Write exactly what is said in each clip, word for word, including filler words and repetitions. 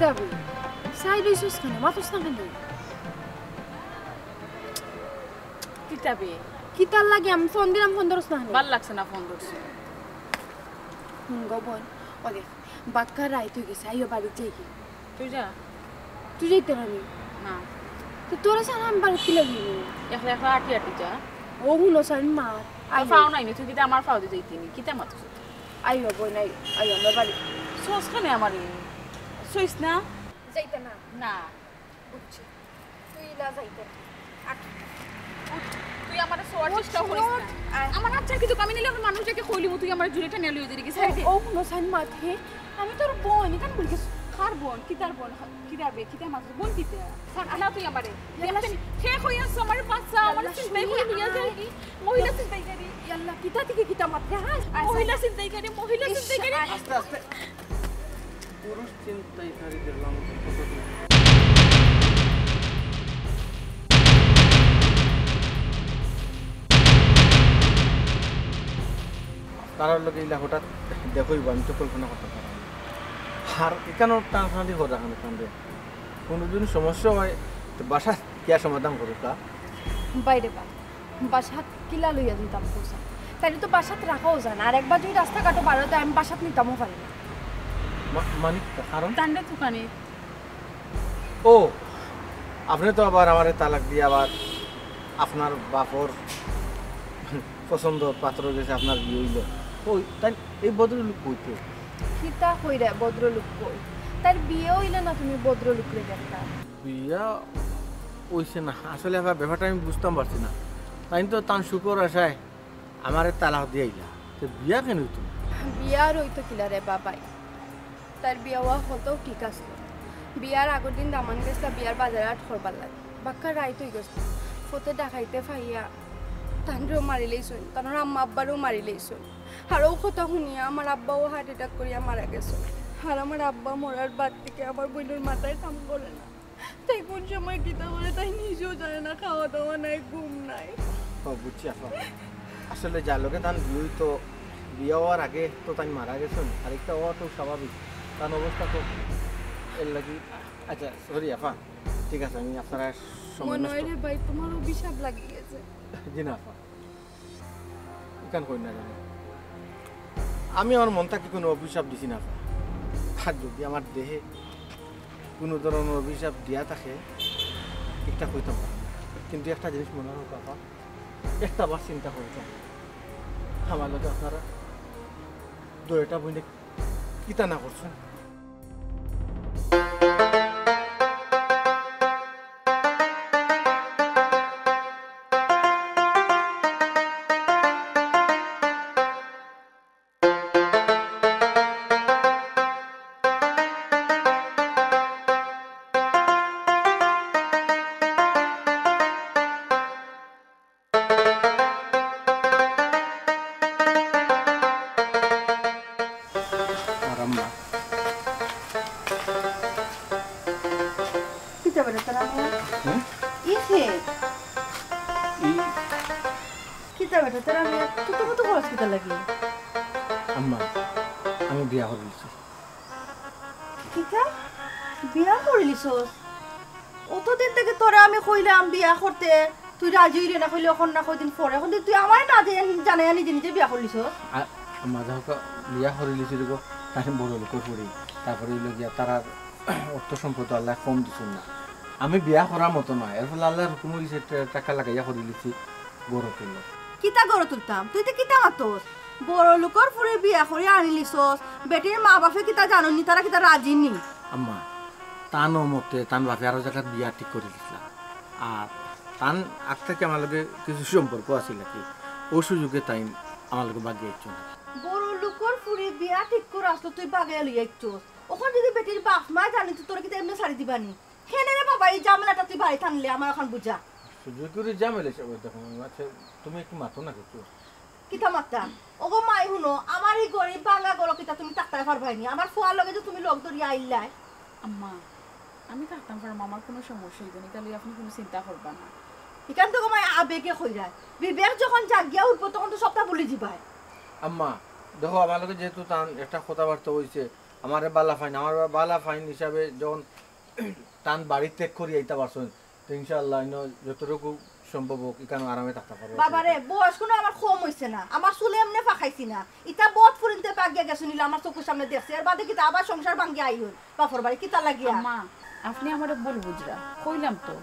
যাবে। সাইড হইছস কেনে? মাতস না কেনে? কিতাবে? কিতার লাগি আমি ফোন দিলাম, ফোন ধরস না কেনে? ভালা লাগছে না ফোন ধরছে। হুন গো বইন, ও দেখ, বাক্কা রাইত হই গেছে, আইও বাড়িত যাইগি। তুই যা। তুই যাইতে পারবি? না। তো তোরে ছাড়া আমি বাড়িত কিলা যাইমু? একলা একলা আটি আটি যা। ও হুনো সাইন মা, আইও। পাও নাই নি, তুই কিতা আমার পাও দি যাইতে নি? কিতা মাতস? আইও বইন, আইও, আইও আমার বাড়িত। ছইস কেনে আমারে? ছইস না? যাইতে না। না। বুঝছি। তুই ইলা যাইতে না। আট। উঠ, তুই আমারে ছোয়ার উঠ, চেষ্টা করিস না। উঠ, আয়। আমার আচ্ছা কিন্তু আমি নিলে আমার মানুষ দেখে কইলি, তুই আমারে জুড়ে টানিয়া লইয়া যাবি কি সাইডে? ও, ও, হুনো সাইন মাত হে, আমি তোর বইন, ইখান বলি গেছ। কার বইন? কিতার বইন? কিতার বে? কিতার মাত? বইন কিতা? ছাড় না তুই আমারে। ইয়াল্লা। দেখতে নি, কে কইয়াছ আমারে বাচ্চা, আমারে ইয়াল্লা, ছিনতাই করে শুনিয়া লইয়া আয়। যাবি। মহিলা ছিনতাইকারী। ইয়াল্লা, কিতা থেকে কিতা মাত হে, হ্যাঁ? আয়, মহিলা সাইন। ছিনতাইকারী, মহিলা ইস, ছিনতাইকারী। আয়। আস্তে, আস্তে। পুরুষ ছিনতাইকারীদের লাঞ্ছনা কত দূর। তারার লগে ইলা হঠাৎ দেখা অইবো, আমি তো কল্পনা করতাম পারি না। আর ইখানো টানাটানি করা কেনে? কুনুদিন সমস্যা হয় তো বাসাত গিয়া সমাধান করুক্কা। বাইরে বা। বাসাত কিলা লইয়া যাইতাম কইছাইন? তাইলে তো বাসাত রাখাও যায় না। আর একবার যদি রাস্তাঘাটো বার অয়, আমি বাসাত নিতামও পারি না। মা-, মানিক, কারণ? তানরে দোকানে। ও, আপনে তো আবার আমারে তালাক দিয়া আবার আপনার বাপর পছন্দ পাত্র গেছে, আপনার বিয়া অইলো। কই, তাইন এই ভদ্রলোক কই তে? কিতা কইরায় ভদ্রলোক কই? তাইর বিয়া অইলো না, তুমি ভদ্রলোকরে দেখতায়? বিয়া অইছে না। আসলে আবার ব্যাপারটা আমি বুঝতাম পারছি না। তাইন তো তান সুখর আশায় আমারে তালাক দিয়া আইলা। তে বিয়া কেনে অইতো না? বিয়া আর অইতো কিলা রে বাবাই? তাইর বিয়া অওয়া কথাও ঠিক আছলো। বিয়ার আগর দিন দামান গেছলা বিয়ার বাজার হাট করবার লাগি। বাক্কা রাইত অইগেছলো। ফথে ডাকাইতে পাইয়া তানরেও মারিলাইছইন, তানর আম্মা আব্বারেও মারিলাইছইন। আর অউ কথা হুনিয়া আমার আব্বাও heart attack করিয়া মারা গেছইন। আর আমার আব্বা মরার বাদ থাকি আমার বইনর মাথায় কাম করে না। তাই কুন সময় কিতা করে তাই নিজেও জানে না, খাওয়া দাওয়া নাই, ঘুম নাই। ও, বুঝছি আফা। আসলে যার লগে তান বিয়া অইতো, বিয়া অওয়ার আগে তো তাইন মারা গেছইন, আরেকটা অওয়া তো স্বাভাবিক। তান অবস্থা তো এর লাগি। আচ্ছা, sorry আফা, ঠিক আছে, আমি আপনার সময় মনে নষ্ট হয় রে ভাই, তোমার অভিশাপ লাগি গেছে। জি না আফা, ইখান কইন না জানি। আমি আমার মন থাকি কুনু অভিশাপ দিছি না আফা। আর যদি আমার দেহে কুনু ধরনর অভিশাপ দিয়া থাকে, ইটা কইতাম পারি না। কিন্তু একটা জিনিস মনো রাখো আফা, একটা বার চিন্তা করি চাও, আমার লগে আপনারা দুইটা বইনে কিতা না করছইন। আমার আম্মা। কিতা বেটা তোর আমি? হুম? ইসে। ই- কিতা বেটা তোর আমি? তুই তো কত খরচ কিতা লাগি? আম্মা, আমি বিয়া করিলিছি। কিতা? বিয়া করিলিছস? অতদিন থাকি তোরে আমি কইলাম বিয়া করতে, তুই রাজি অইরে না, কইলে অখন না কয়দিন পরে। অখন তুই আমারে না জানাইয়া নিজে নিজে বিয়া করিলিছস? আ-, আম্মা, দেখো, বিয়া করিলিছি দেখো, তাইন বড় লোকর ফুড়ি, তারপরে অইলো গিয়া তারার অর্থ সম্পদ আল্লায় কম দিছইন না। আমি বিয়া করার মতো নায়, এরফলে আল্লার হুকুম অইছে, টা-, টাকা লাগাইয়া করিলিছি। গড় তুললো। কিতা গড় তুলতাম? তুই তো কিতা মাতস? বড় লোকর ফুড়ি বিয়া করি আনিলিছস, বেটির মা বাপে কিতা জানইন নি, তারা কিতা রাজি নি? আম্মা, তান অমতে তান বাপে আরো জাগাত বিয়া ঠিক করিলিছলা। আর তান আগ থাকি আমার লগে কিছু সম্পর্ক আছিল আর কি। অউ সুযোগে তাইন আমার লগে বাগিয়া আইছইন। বড় লোকর ফুড়ি বিয়া ঠিক করা আছলো, তুই বাগিয়া লইয়া আইছস। অখন যদি বেটির বাপ মা জানইন তো তোরে কিতা এমনে ছাড়ি দিবা নি? কেনে রে বাবা, ই ঝামেলাটা তুই বাড়িত আনলে আমার অখন বুঝা। সুযোগ করি ঝামেলা হিসাবে দেখো, আচ্ছা, তুমি একটু মাতো না কিছু। কিতা মাততাম? ওগো মাই হুনো, আমার ই গরিব ভাঙ্গা ঘরো কিতা তুমি থাকতায় পারবায় নি? আমার ফুয়ার লগে যে তুমি লগ ধরিয়া আইলায়। আম্মা, আমি থাকতাম পারমু, আমার কুনু সমস্যা অইতো না, ইতা লইয়া আপনে কুনু চিন্তা করবা না। ইখান তো গো মাই আবেগে কইরায়, বিবেক যখন জাগিয়া উঠবো তখন তো সবটা ভুলি যিবায়। আম্মা, দেখো, আমার লগে যেহেতু তান একটা কথাবার্তা অইছে, আমারে বালা পাইন, আমার বালা পাইন হিসাবে যখন তান বাড়ি ত্যাগ করি আইতা পারছইন, তো ইনশাআল্লাহ ইনো যতটুকু সম্ভব হোক, ইখানো আরামে থাকতা পারবো। বাবা রে, বয়স কুনু আমার কম অইছে না, আমার চুলে এমনে ফাঁকাইছি না। ইতা বউত ফুরিন্তে পাক গিয়া গেছইন, ইলা আমার চকুর সামনে দেখছি, এর বাদে কিতা আবার সংসার ভাঙ্গিয়া আইন বাপর বাড়ি, কিতা লাগিয়া? আম্মা, আপনে আমারে ভুল বুঝরা, কইলাম তো,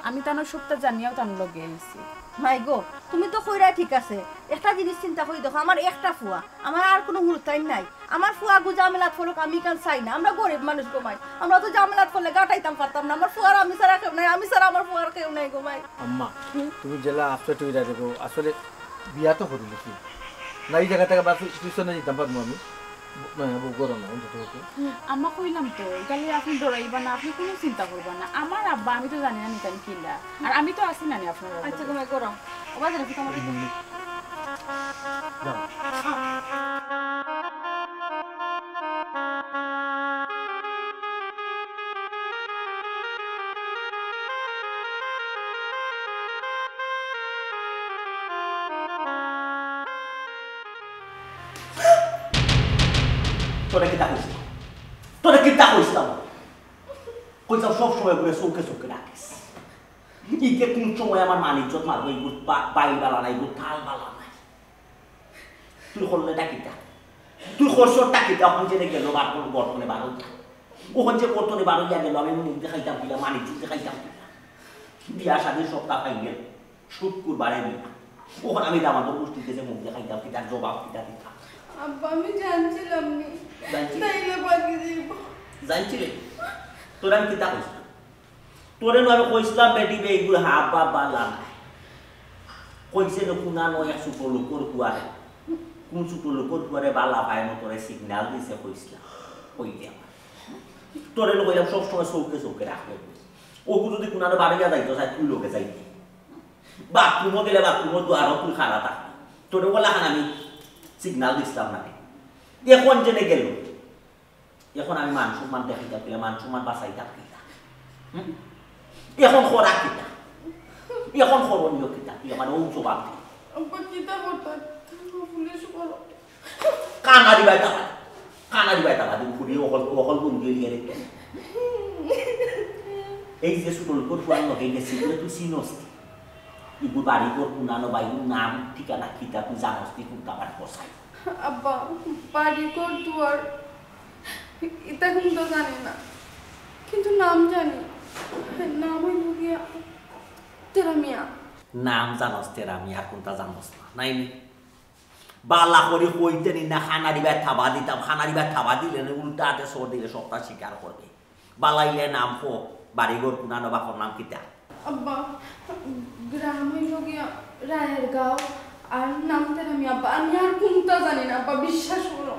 আমি তান সবটা জানিয়াউ তান লগে আইছি। মাই গো, তুমি তো কইরায় ঠিক আছে, একটা জিনিস চিন্তা করি দেখো, আমার একটা ফুয়া, আমার আর কুনু হুরুতাইন নাই। আমার ফুয়া গু ঝামেলাত পড়ুক, আমি ইখান চাই না। আমরা গরিব মানুষ গো মাই, আমরা তো ঝামেলাত পড়লে গাটাইতাম পারতাম না। আমার ফুয়ার আমি ছাড়া কেউ নাই, আমি ছাড়া আমার ফুয়ার কেউ নাই গো মাই। আম্মা, তুমি যেলা আফসোস অইরা দেখো, আসলে বিয়া তো করিলিছি না, ই জাগা থাকি বাস পিছনে যাইতাম পারমু আমি। না, বউ গরম না, অন্তত ওকে। আম্মা কইলাম তো, ইখান লইয়া আপনে ডরাইবা না, আপনে কুনু চিন্তা করবা না। আমার আব্বা, আমি তো জানি না নি তাইন কিলা। আর আমি তো আছি না নি আপনার আব্বা। আচ্ছা, ঘুমাই গরম। ও বাজারে ফিতা মারি। যাও। তোরে কিতা কইছিলাম? তোরে কিতা কইছিলাম? কইছিলাম সব সময় করে চোখে চোখে রাখিস। ইতে কোন সময় আমার মান ইজ্জত মারবো, ইগুর বা-, বাইল বালা নাই, ইগুর তাল বালা নাই। তুই করলে টা কিতা? তুই করছস টা কিতা? অখন যে গেল বার করে গর্তনে বার হইয়া। অখন যে গর্তনে বার হইয়া গেল, আমি মুখ দেখাইতাম কিলা, মান ইজ্জত দেখাইতাম কিলা? বিয়া শাদির সপ্তাহ পাই গেল। শুক্রবারে বিয়া। অখন আমি দামান্দর গোষ্ঠীর গেছে মুখ দেখাইতাম, কিতার জবাব কিতা দিতাম? আব্বা, আমি জানছিলাম নি। জানছিলি? তাইলে বাকি দিব। জানছিলি? তোরে আমি কিতা কইছিলাম? তোরে নু আমি কইছিলাম, বেটি বে, ইগুর হাব ভাব বালা নায়। কইছে নু কুনানো এক ছোট লোকর ফুয়ারে। কোন ছোট লোকর ফুয়ারে বালা পায় নু তোরে signal দিছে কইছিলাম। কইতে আমার। তোরে নু কইলাম সবসময় চোখে চোখে রাখবে। অগু যদি কুনানো বারইয়া যাইতো চায়, তুই লগে যাইতে। বাথরুমো গেলে বাথরুমর দুয়ারো তুই খাড়া থাকবি। তোরে অলাখান আমি signal দিছিলাম না নি? অখন যেনে গেল, অখন আমি মান সম্মান দেখাইতাম কিলা, মান সম্মান বাঁচাইতাম কিলা? হুম? অখন করা কিতা? অখন করণীয় কিতা? তুই আমারে অউ জবাব দে। আব্বা, কিতা করতা? পুলিশ করো। কানা দিবায় তাবা। কানা দিবায় তাবা। দিন ফুরি অকল, অকল গুন দিয়ে গেলে। এই যে ছোট লোকর ফুয়ার লগে গেছি, ইগুরে তুই চিনস নি? ইগুর বাড়ি ঘর কুনানো বা ইগুর নাম ঠিকানা কিতা তুই জানস নি? কোনটা বাড়ি বসাই? আব্বা, বাড়ি ঘর দুয়ার ইতা কিন্তু জানি না, কিন্তু নাম জানি। নাম অইল গিয়া তেরা মিয়া। নাম জানস তেরা মিয়া, আর কোনটা জানস না? নাই নি? বালা করি কইতে নি না, কানা দিবায় থাবা দিতাম, কানা দিবায় থাবা দিলে না, উল্টা আতে চড় দিলে সবটা স্বীকার করবে। বালা অইলে নাম কও, বাড়ি ঘর কুনানো, বাপর নাম কিতা? আব্বা, গ্রাম অইল গিয়া রায়ের গাঁও, আর নাম তেরা মিয়া আব্বা, আমি আর কুনটা জানি না আব্বা, বিশ্বাস করো।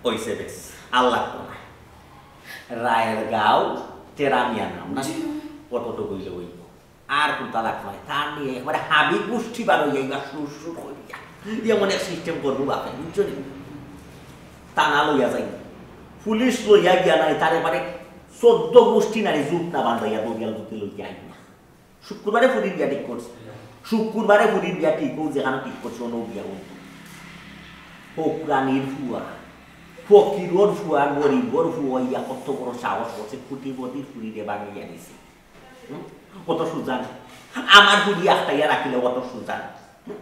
অইছে বেশ, আর লাগতো না। রায়ের গাঁও, তেরা মিয়া নাম না? জি। অতটুকু অইলে অইব। আর কুনটা লাগতো না। তার নিয়ে একবারে হাবি গুষ্টি বার অইয়া, এবার সুর সুর করিয়া। এমন এক system করবো বাপে, বুঝছো নি? থানা লইয়া যাই। পুলিশ লইয়া গিয়া নাই, তার এবারে চৌদ্দ গুষ্টি নারী জুট না বান্ধাইয়া দরিয়াল দুটি লইয়া আই না। শুক্রবারে ফুরির বিয়া ঠিক করছি। শুক্রবারে ফুরির বিয়া ঠিক হোক, যেখানে ঠিক করছি, অনো বিয়া হোক। ফকরানির ফুয়া, ফকিরর ফুয়া, গরিবর ফুয়া, ইয়া কত বড় সাহস করছে, কোটিপতির ফুরিরে বানাইয়া দিছে। হুম? কত সুজা। আমার ফুরি আখটাইয়া রাখিলে কত সুজা। হুম?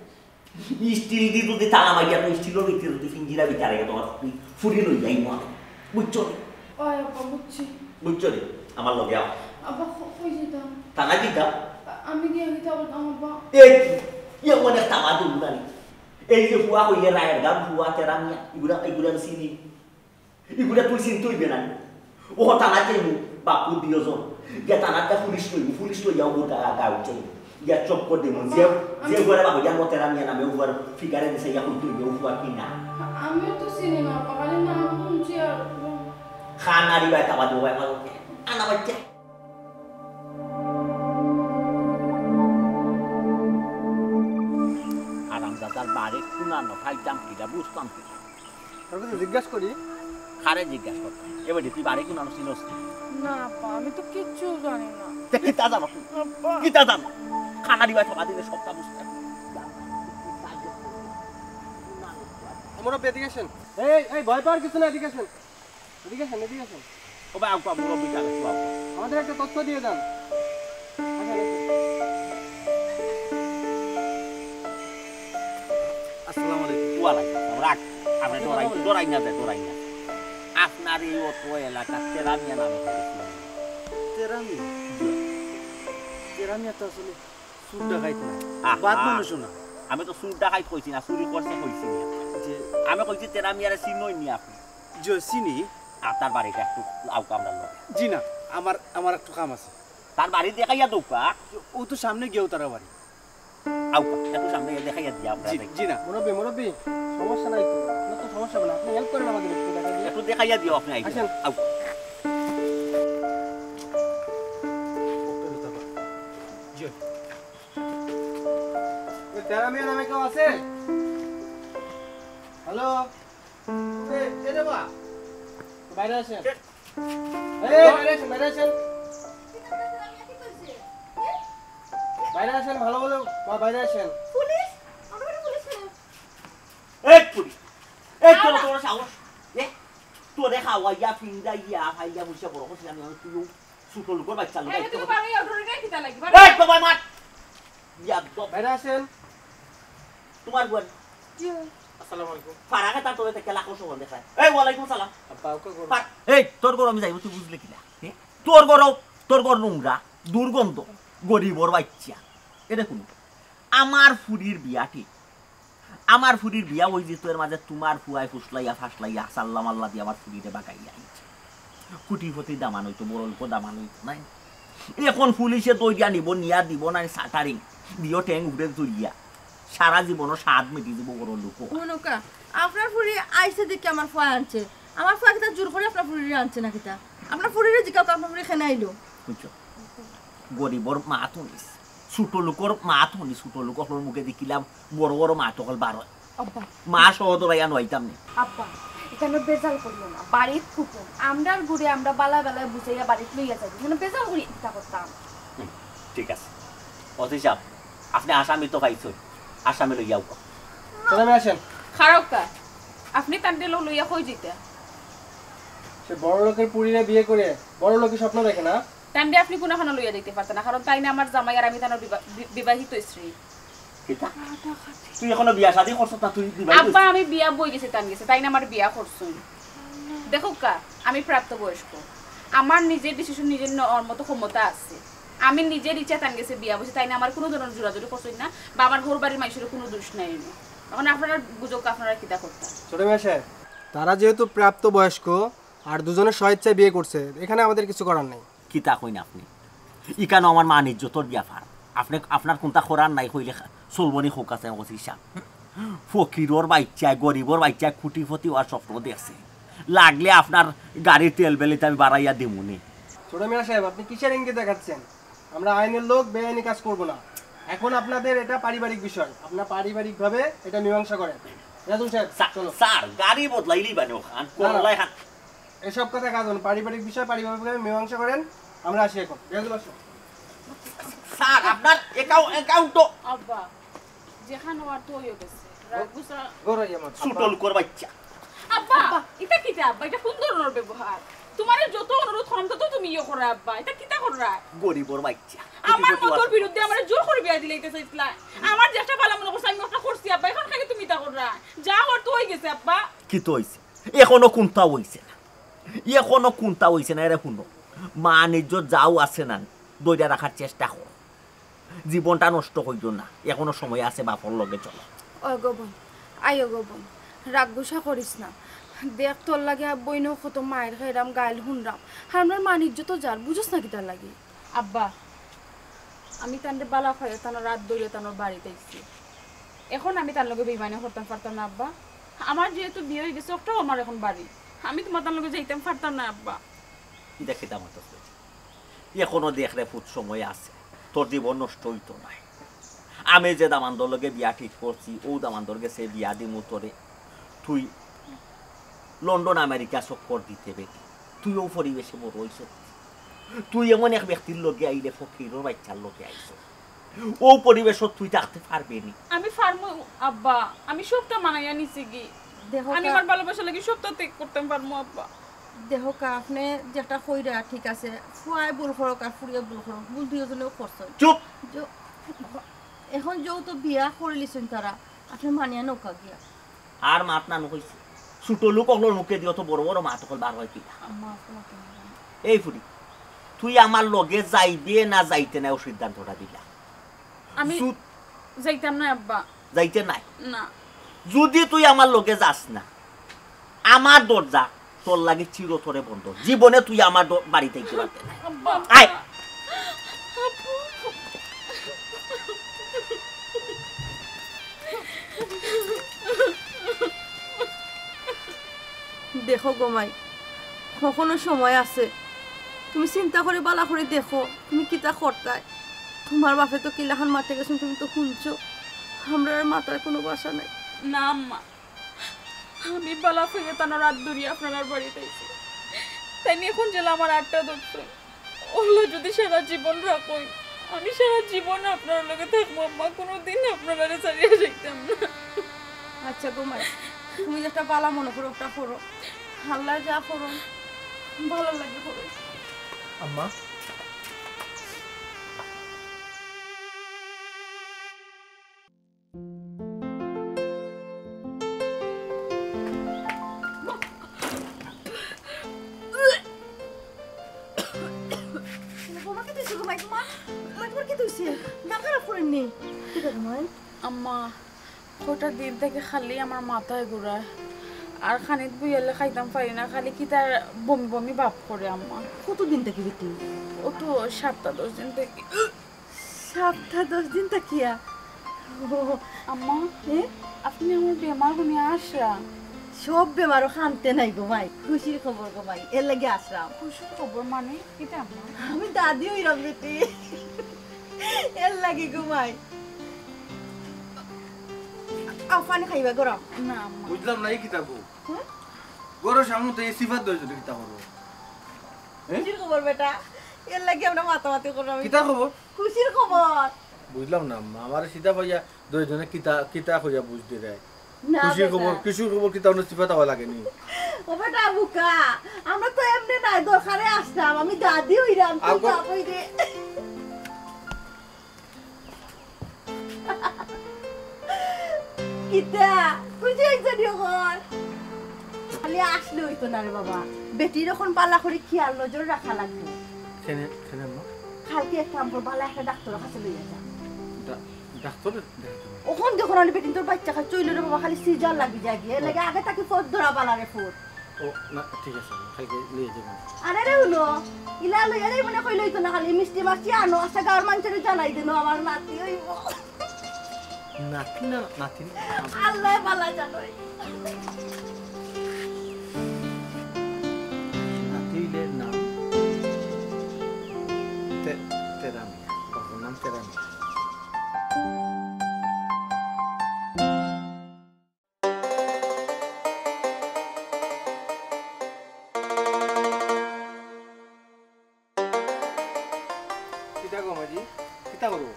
স্টিল দি যদি তালা মারিয়া, তো স্টিলর ভিতরে যদি ফিঞ্জিরা ভিতরে গেলে, তোমার ফুরি, ফুরি লই যাই মনে। বুঝছো নি? ওই আব্বা, বুঝছি। বুঝছো নি? আমার লগে আও। আব্বা, ক-, কই যাইতাম? থানা দিতাম। আ-, আমি গিয়া কিতা করতাম আব্বা? এই কি? ইয়ে অনেক তামা দিন জানি। এই যে ফুয়া কইলে রায়ের গাঁও ফুয়া তেরা মিয়া, ইগুলা, ইগুলা আমি চিনি। ইগুলা তুই চিনতে অইবে না। ও থানাত যাইমু, বাপু দুইজন। গিয়া থানাত গিয়া পুলিশ লইমু, পুলিশ লইয়া ওগুর গা-, গাঁও যাইমু। গিয়া চক্কর দিমু। যে, যে ঘরে বাবু জান মতেরা মিয়া নামে ওগুর ফিগারে দিছে ইয়া কইতে অইবে, ওগুর কি না? আমিও তো চিনি না, খালি নাম শুনছি আর। খানারি ভাই, তাবা দেবো ভাই, আমার আনা বাচ্চা। হারামজাদার বাড়ি কুনানো, খাইতাম কিটা, বুঝতাম কিটা। তোর কাছে জিজ্ঞাসা করি। কারে জিজ্ঞাসা করতাম? এ বেটি, তুই বাড়ি কুনানো চিনস নি? না, আব্বা, আমি তো কিচ্ছু জানি না। তে কিতা জানো তুই? আব্বা। কিতা জানো? খানারি ভাই, তাবা দিলে সবটা বুঝতে। মুরব্বি, এদিকে আসেন। এই, এই, ভয় পাওয়ার কিছু না, এদিকে আসেন। এদিকে আসেন, এদিকে আসেন। ও ভাই, আউকা, মুরব্বি কাল একটু আউকা। আমাদের একটা তথ্য দিয়ে যান। আসেন, আসেন। আসসালামু আলাইকুম। ওয়ালাইকুম আসসালাম। রাখ, আমরা ডরাই, ডরাই না যায়, ডরাই না। আপনার এই অত এলাকা তেরামিয়া নামে পরিচিত। তেরামিয়া? জি। তেরামিয়া তো আসলে চুর ডাকাইত না। আহা। বাদ মানুষও না। আমি তো চুর ডাকাইত কইছি না, চুরি করছে কইছি না। জি। আমি কইছি তেরামিয়ারে চিনইন নি আপনি? জি, চিনি। আর তার বাড়িটা একটু আউকা আমরার লগে। জি না, আমার, আমার একটু কাম আছে। তার বাড়ি দেখাইয়া দৌকা। ও তো সামনে গিয়াও তারা বাড়ি। আউকা, একটু সামনে গিয়া দেখাইয়া দিয়া আমরা জি, যাই। জি না। মুরব্বি, মুরব্বি, সমস্যা নাই তো। আপনার তো সমস্যা হবে না। আপনি হেল্প করেন আমাদের একটু দেখা দিয়ে। একটু দেখাইয়া দিও আপনি আইডিয়া। আসেন। আউকা। জি। ওই তেরামিয়া নামে কেউ আছে? হ্যালো? এ, এ রে বা। বাইরে আসেন। কে? এই, বাইরে আসেন, বাইরে আসেন। বাইরে আসেন, ভালো ভালো, বা-, বাইরে আসেন। পুলিশ? আমার ঘরে পুলিশ কেন? এই পুলিশ, এই তোর, আরে! তোর সাহস। এ, তোরে খাওয়াইয়া, ফিন্দাইয়া, খাইয়া, বইসা বড় করছিলাম, আমি তুইও ছোট লোকর বাচ্চা লোক। এই, তুমি পারো, এই অটোরিকশা কিতা লাগি? এই, বাবা, মার। ইয়াদ্দব। বাইরে আসেন। তোমার বোন। জি। আসসালামু আলাইকুম। ফারাকে তার তোরে খেলা কৌশল দেখায়। এই, ওয়ালাইকুম সালাম। আব্বা, ওকে করো। ফার-, এই, তোর ঘর আমি যাইব, তুই বুঝলে কিনা? এ? তোর ঘর, তোর ঘর নোংরা, দুর্গন্ধ, গরিবর বাচ্চা। এ দেখুন, আমার ফুরির বিয়া ঠিক। আমার ফুরির বিয়া অই যে তোর মাঝে তোমার ফুয়ায় ফুসলাইয়া ফাসলাইয়া সাল্লা মাল্লা দিয়া আমার ফুরিরে বাগাইয়া আইছে। কুটিপতি দামান অইতো, বড় লোক দামান অইতো, নাই? এখন পুলিশে দইয়া নিব, নিয়া দিব না সাটারিং, দিও ট্যাং উপরে তুলিয়া। সারা জীবনও স্বাদ মিটি দিব বড় লোক। মনোকা, আপনার ফুরি আইছে দেখে আমার ফুয়া আনছে। আমার ফুয়া কিতা জোর করে আপনার ফুরিরে আনছে না কিতা? আপনার ফুরিরে জিকাও, আপনার ফুরি কেনে আইলো? বুঝছো? গরিবর মাত হুনিস, ছোট লোকর মাত হুনিস, ছোট লোক অকলর মুখে দেখিলাম বড় বড় মাত অকল বার অয়। আব্বা। মা সহ দৌড়াইয়া নইতাম নি। আব্বা, এখানে বেজাল করিও না, বাড়িত কুটুম। আমরার ঘরে আমরা বালা বালা বুঝাইয়া বাড়িত লইয়া যাই, এখানে বেজাল করি ইচ্ছা করতাম। হুম, ঠিক আছে। ওসি সাহেব, আপনি আসামি তো পাইছইন, আসামি লইয়া আউকা। চলেন, আসেন। খাড়াউক্কা, আপনি তানরে লইয়া কই যাইতা? সে বড় লোকের পুড়িরে বিয়ে করে বড় লোকের স্বপ্ন দেখে না? তানরে আপনি কুনোখানো লইয়া যাইতা পারতা না, কারণ তাইন আমার জামাই আর আমি তানর বিবা-, বি-, বিবাহিত স্ত্রী। কিতা? তুই এখনো বিয়া শাদী করছস না, তুই বিবাহিত আব্বা, হইছস? আমি বিয়া বই গেছি, তান গেছে, তাইন আমার বিয়া করছইন। দেখউক্কা, আমি প্রাপ্তবয়স্ক, আমার নিজের ডিসিশন নিজের নেওয়ার মতো ক্ষমতা আছে। আমি নিজের ইচ্ছা তান গেছে বিয়া বইছি, তাইন আমার কুনো ধরনের জোরাজুরি করছইন না, বা আমার হউর বাড়ির মাইনষের কুনো দোষ নাই। এখন আপনারা বুঝউক্কা, আপনারা কিতা করতা? ছোট মেয়ে সাহেব, তারা যেহেতু প্রাপ্তবয়স্ক আর দুজনে স্বেচ্ছায় বিয়ে করছে, এখানে আমাদের কিছু করার নেই। কিতা কইন আপনি? ইখানো আমার মান ইজ্জতর ব্যাপার। আপনি, আপনার কুনতা করার নাই কইলে খা-, চলবো নি কউক্কা চাইন ওসি সাব? ফকিরর বাইচ্চায়, গরিবর বাইচ্চায় কুটিপতি অওয়ার স্বপ্ন দেখছে। লাগলে আপনার গাড়ির তেল বেলিত আমি বাড়াইয়া দিমুনি। ছোট মিয়া সাহেব, আপনি কিসের ইঙ্গিত দেখাচ্ছেন? আমরা আইনের লোক, বেআইনি কাজ করব না। এখন আপনাদের এটা পারিবারিক বিষয়, আপনারা পারিবারিকভাবে এটা মীমাংসা করেন। রাজু সাহেব, স্যার, চলো। স্যার, গাড়ি বদলাইলি বানি ওখান, না, না। করলাই খান। এসব কথা কাজ হলো, পারিবারিক বিষয় পারিবারিকভাবে মীমাংসা করেন। আমরা আসি এখন। বেয়াদব আসো। স্যার, আপনার অ্যাকাউ-, অ্যাকাউন্ট তো আব্বা, যেখান অওয়ার তো অইয়া গেছে। রাগ গুছা গরম ইয়ে মত। ছোট লোকর বাইচ্চা। আব্বা, ইটা কিতা আব্বা? ইটা কুন ধরনর ব্যবহার? তুমারে যত অনুরোধ করলাম তত তুমি ইয়ে কররায় আব্বা। ইটা কিতা কররায়? গরিবর বাইচ্চা। আমার কুটিপতি অওয়ার মতর বিরুদ্ধে আমারে জোর করি বিয়া দিলাইতা চাইছলায়। আমার যেটা ভালা মনে করছি আমি ওটা করছি আব্বা। এখন খালি তুমি ইতা কররায়। যা অওয়ার তো অই গেছে আব্বা। কিতা অইছে? এখনো কুনতা অইছে না। এখনো কুনতা অইছে না, এরে হুনো। মান ইজ্জত যাও আছে না, ধইরা রাখার চেষ্টা করো। জীবনটা নষ্ট কইরো না, এখনো সময় আছে, বাপর লগে চলো। ও গো বইন, আইও গো বইন, রাগ গুছা করিস না। দেখ, তোর লাগি আ-, বইনও কত মাইর খাইরাম, গাইল হুনরাম। আর আমরার মান ইজ্জতও যার, বুঝোস না কিতার লাগি? আব্বা, আমি তানরে বালা পাইয়া তানর রাত ধরিয়া তানর বাড়িত আইছি। এখন আমি তান লগে বেইমানি করতাম পারতাম না আব্বা। আমার যেহেতু বিয়া অই গেছে, ওটাও আমার এখন বাড়ি। আমি তুমার তান লগে যাইতাম পারতাম না আব্বা। ইটা কিতা মাতস বেটি? এখনো দেখ রে পুত, সময় আছে, তোর জীবন নষ্ট অইতো নায়। আমি যে দামান্দর লগে বিয়া ঠিক করছি, অউ দামান্দর গেছে বিয়া দিমু তোরে। তুই লন্ডন আমেরিকা চক্কর দিতে বেটি, তুই অউ পরিবেশে বড় অইছস। তুই এমন এক ব্যক্তির লগে আইলে, ফকিরর বাইচ্চার লগে আইছস, অউ পরিবেশত তুই থাকতে পারবে নি? আমি পারমু আব্বা, আমি সবটা মানাইয়া নিছি গি। দেখো আমি কা- আমার ভালোবাসা লাগি সবটা ত্যাগ করতাম পারমু আব্বা। দেখউক্কা, আপনে যেটা কইরা ঠিক আছে, ফুয়ায় ভুল করউক আর ফুড়িয়ে ভুল করউক, ভুল দুইওজনেউ করছইন। চুপ। যো-, এখন যেহেতু বিয়া করিলিছইন তারা, আপনে মানিয়া নেউক্কা গিয়া। আর মাত না নু কইছি। ছোট লোক অকলর মুখেদি অত বড় বড় মাত অকল বার অয় কিলা? আম্মা, আপনে মাত না। এই ফুড়ি, তুই আমার লগে যাইবে না যাইতে নায়, অউ সিদ্ধান্তটা দিলা। আমি যু- যাইতাম না আব্বা। যাইতে নায়। না। যুদি তুই আমার লগে যাস না, আমার দরজা তোর লাগি চিরতরে বন্ধ। জীবনে তুই আমার দ-, বাড়িত আইতে পারতে নায়। আব্বা। আয়। দেখো গো মাই, অখনো সময় আছে, তুমি চিন্তা করি ভালা করি দেখো তুমি কিতা করতায়। তুমার বাপে তো কিলাখান মাতে গেছইন, তুমি তো হুনছো। আমরার আর মাতার কুনু ভাষা নাই। না আম্মা, আমি ভালা পাইয়া তানর আত ধরি আপনারার বাড়িত আইছি। তাইন অখন যেলা আমার আতটা ধরছইন, অলা যুদি সারা জীবন রাখইন, আমি সারা জীবন আপনারার লগে থাকমু আম্মা, কুনুদিন আপনারারে ছাড়িয়া যাইতাম না। আচ্ছা গো মাই, তুমি যেটা ভালা মনো করো ওটা করো। আল্লায় যা করইন, ভালার লাগি করইন। আম্মা, বাবা, কিতা অইছে গো মাই তুমার? মাই তুমার কিতা অইছে? না খারাপ করেননি? কিতা গো মাই? আম্মা, কয়টা দিন থাকি খালি আমার মাথায় ঘুরায়, আর খানিত বইয়ালে খাইতাম পারি না, খালি কিতা বমি বমি ভাব করে আম্মা। কতদিন থাকি বেটি? ও তো সাতটা দশ দিন থাকি। সাতটা দশ দিন থাকিয়া? ও, আম্মা, এ? আপনে আমার বেমার হুনিয়া আশরা? সব বেমারও খান্তে নাই গো মাই, খুশির খবর গো মাই, এর লাগি আশরাম। খুশির খবর মানে কিতা আম্মা? আমি দাদি অইরাম বেটি, এর লাগি গো মাই। আও, পানি খাইবা গরম? না আম্মা। বুঝলাম না, এই কিতা গো? হুম? গরো সামনে তো এই সিফাত দইছো, কিতা খবর? খুশির খবর বেটা, এর লাগি আমরা মাতামাতি কররাম। কিতা খবর? খুশির খবর। বুঝলাম না আম্মা, আমার সিধা ভাইয়া দুইজনে কিতা কিতা কইয়া বুঝ দিরায়। না খুশির বেটা। খবর, খুশির খবর কিতা অন্য সিফাত হওয়া লাগেনি। ও বেটা বুকা, আমরা তো এমনে নাই, দরকারে আসলাম, আমি দাদি অইরাম, তুই আবার- বাপ অইরে। কিতা? খুশি অইছো নি অখন? খালি আসলে অইতো না রে বাবা, বেটির অখন ভালা করি খিয়াল নজর রাখা লাগবো। কেনে, কেনে আম্মা? কালকে এক কাম কর, ভালা একটা ডাক্তারর কাছে লইয়া যা। ডা-, ডাক্তারে দেখাইতাম। অখন দেখো না বেটিন তোর বাইচ্চা খালি চইল রে বাবা, খালি সিজার লাগি যায় গিয়া, এর লাগি আগে থাকি ফোন ধরা বালা রে ফোন। ও না, ঠিক আছে, আমি কালকে লইয়া যাবো। আরে রে হুনো, ইলা লইয়া যাইবো না কইলে অইতো না, খালি মিষ্টি মাছি আনো, আচ্ছা গাঁওর মানষরে জানাই দেনো আমার নাতি অইবো। নাতি না, নাতি না। আল্লায় ভালা জানইন। নাতি অইলে নাম তে-, তেরা মিয়া। বাবার নাম তেরা মিয়া। কিতা গো মাঝি? কিতা করো?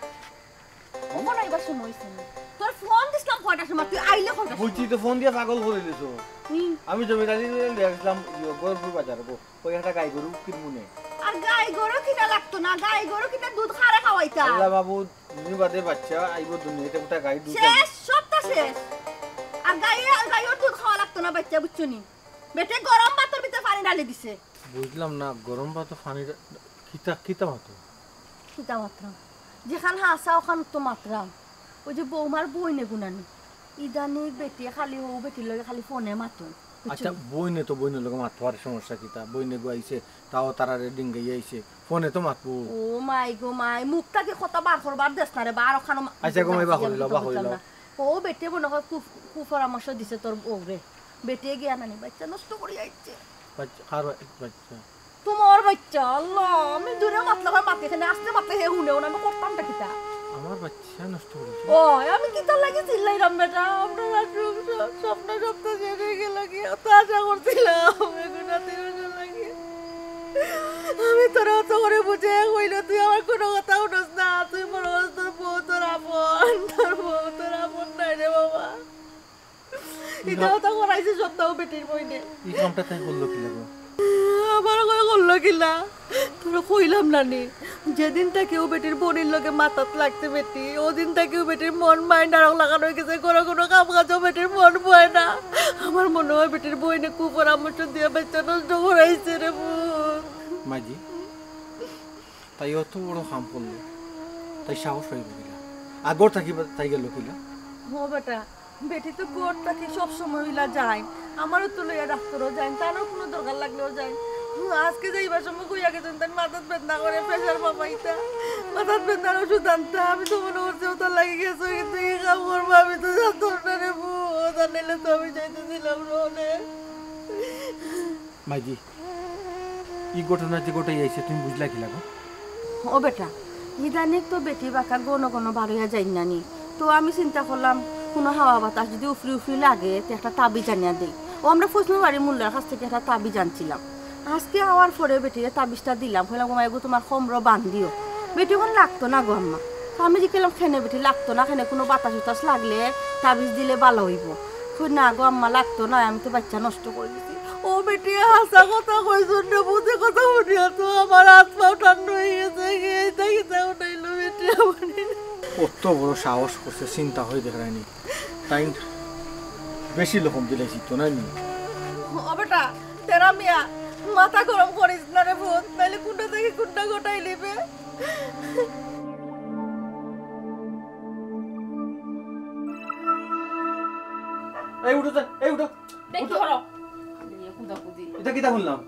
অখন আইবার সময় অইছে না। তোর ফোন দিছলাম কয়টার সময়, তুই আইলে কয়টার সময়? বুঝছি তো, ফোন দিয়া পাগল করি দিছো। হুম। আমি জমিদারি লইয়া গেছিলাম ইয়ে, গরপুর বাজার গো। ওই একটা গাই গরু কিনবো নে। আর গাই গরু কিনা লাগতো না, গাই গরু কিনা দুধ খারে খাওয়াইতাম। আল্লাহ মাবুদ, দুদিন বাদে বাচ্চা আইবো দুনিয়াতে, গোটা গাই দুধ শেষ, সবটা শেষ। আর গাই, আর গাইর দুধ খাওয়া লাগতো না বাইচ্চা, বুঝছো নি? বেটে গরম ভাতর ভিতরে পানি ঢালি দিছে। বুঝলাম না, গরম ভাত পানি কিতা, কিতা মাতো? কিতা মাতরাম? যেখান হাছা অখান তো মাতরাম। ওই যে বৌমার বইন এগুনানি। ইদানিং বেটিয়ে খালি হউ বেটির লগে খালি ফোনে মাতইন। বুঝছো আচ্ছা, নি? বইনে তো বইনের লগে মাততো পারে, সমস্যা কিতা? বইনে গো আইছে, তাও তারারে ডিঙ্গাই আইছে, ফোনে তো মাতবো। ও মাই গো মাই, মুখ থাকি কথা বার করবার দেস না রে, বার অখানো মা-, আচ্ছা গো মাই, বাহরি আমি লও, তো বাহরি বুঝলাম লও। না। ও বেটিয়ে মনে হয় কু-, কুপরামর্শ দিছে তোর বউরে। বেটিয়ে গিয়া নানি বাইচ্চা নষ্ট করি আইছে। বাচ্চা, কার বা-, বাচ্চা? তোমার বাইচ্চা, আল্লাহ, আমি দূরে মাতলে হয় মাতে, এখানে আসতে মাতলে হে হুনে, আমি করতামটা কিতা? আমার বাচ্চা নষ্ট করেছে। ও, আমি কিতার লাগি চিল্লাইরাম বেটা? আমরা রাত্রে সব-, স্বপ্ন সব তো শেষ অই গেল কি? অত আশা করছিলাম, এগুলা তিন বছর লাগে। আমি তোরে অত করে বুঝাইয়া কইলে তুই আমার কোনো কথা হুনস না। তুই মনে করস তোর বউ তোর আপন, তোর বউ তোর আপন নায় রে বাবা। ইটা অতা করাইছে সত্তাও বেটির বইনে। এই কামটা তাই করলো কি লাগো? তোমার কই করলো কিলা? তোরে কইলাম না নি, যেদিন থাকি ও বেটির বইনর লগে মাতাত লাগছে বেটি, ওদিন থাকি ও বেটির মন মাইন্ড আরক লাগান অই গেছে, কোনো কোনো কাম কাজও বেটির মন বয় না। আমার মনে অয় বেটির বইনে কুপরামর্শ দিয়া বাচ্চা নষ্ট করাইছে রে বোন। মাইজি, তাই অত বড় কাম করলো, তাই সাহস পাইব কিলা? আগর থাকি বা-, তাই গেল কিলা? ও বেটা, বেটি তো ঘর থাকি সব সময় অইলা যায়, আমারও তো লইয়া ডাক্তারও যায়, তারও কোনো দরকার লাগলেও যায়। আজকে যাইবার সময় কইয়া গেছইন, তার মাথাত বেদনা করে, প্রেশার মাপাইতা, মাথাত বেদনার ওষুধ আনতা। আমি তো মনে করছি ও তার লাগি গেছে, কিন্তু কি কাম করবো, আমি তো জানতাম না রে বউ, ও জানাইলে তো আমি যাইতেছিলাম না অনে। মাইজি, ই ঘটনা যে ঘটাই আইছে, তুমি বুঝলা কিলা গো? ও বেটা, ইদানিং তো বেটি বাক্কা ঘন ঘন বারইয়া যাইন না নি। তো আমি চিন্তা করলাম, কোনো হাওয়া বাতাস যদি উফরি উফরি লাগে, তে একটা তাবিজ আনিয়া দেই। ও আমরা ফজলুর বাড়ির মুল্লার কাছ থাকি একটা তাবিজ আনছিলাম। আজকে আওয়ার পরে বেটিরে তাবিজটা দিলাম, কইলাম, "গো মাই গো, তোমার কমরো বান্ধিও।" বেটি অখন লাগতো না গো আম্মা। তো আমি জিকাইলাম, "কেনে বেটি লাগতো না, কেনে কোনো বাতাস উতাস লাগলে তাবিজ দিলে ভালা অইবো।" কই, "না গো আম্মা, লাগতো না, আমি তো বাচ্চা নষ্ট করি দিছি।" ও বেটি, হাছা কথা কইছইন রে, বুঝে কথা শুনিয়া তো আমার আত পাও ঠান্ডা অই গেছে। এইটা কিতা উঠাইলো বেটি আমারে? কত বড় সাহস করছে, চিন্তা করি দেখরায়নি। তাইন বেশি লকম দিলাইছি তো, নায় নি? ও বেটা, তেরা মিয়া, মাথা গরম করিস না রে পুত, নাইলে কুনটা থাকি কুনটা ঘটাইলিবে। এই উঠো তো, এই উঠো। দেখি উঠো। ধরো। ইয়ে, কুদা কুদি। ইটা কিতা শুনলাম?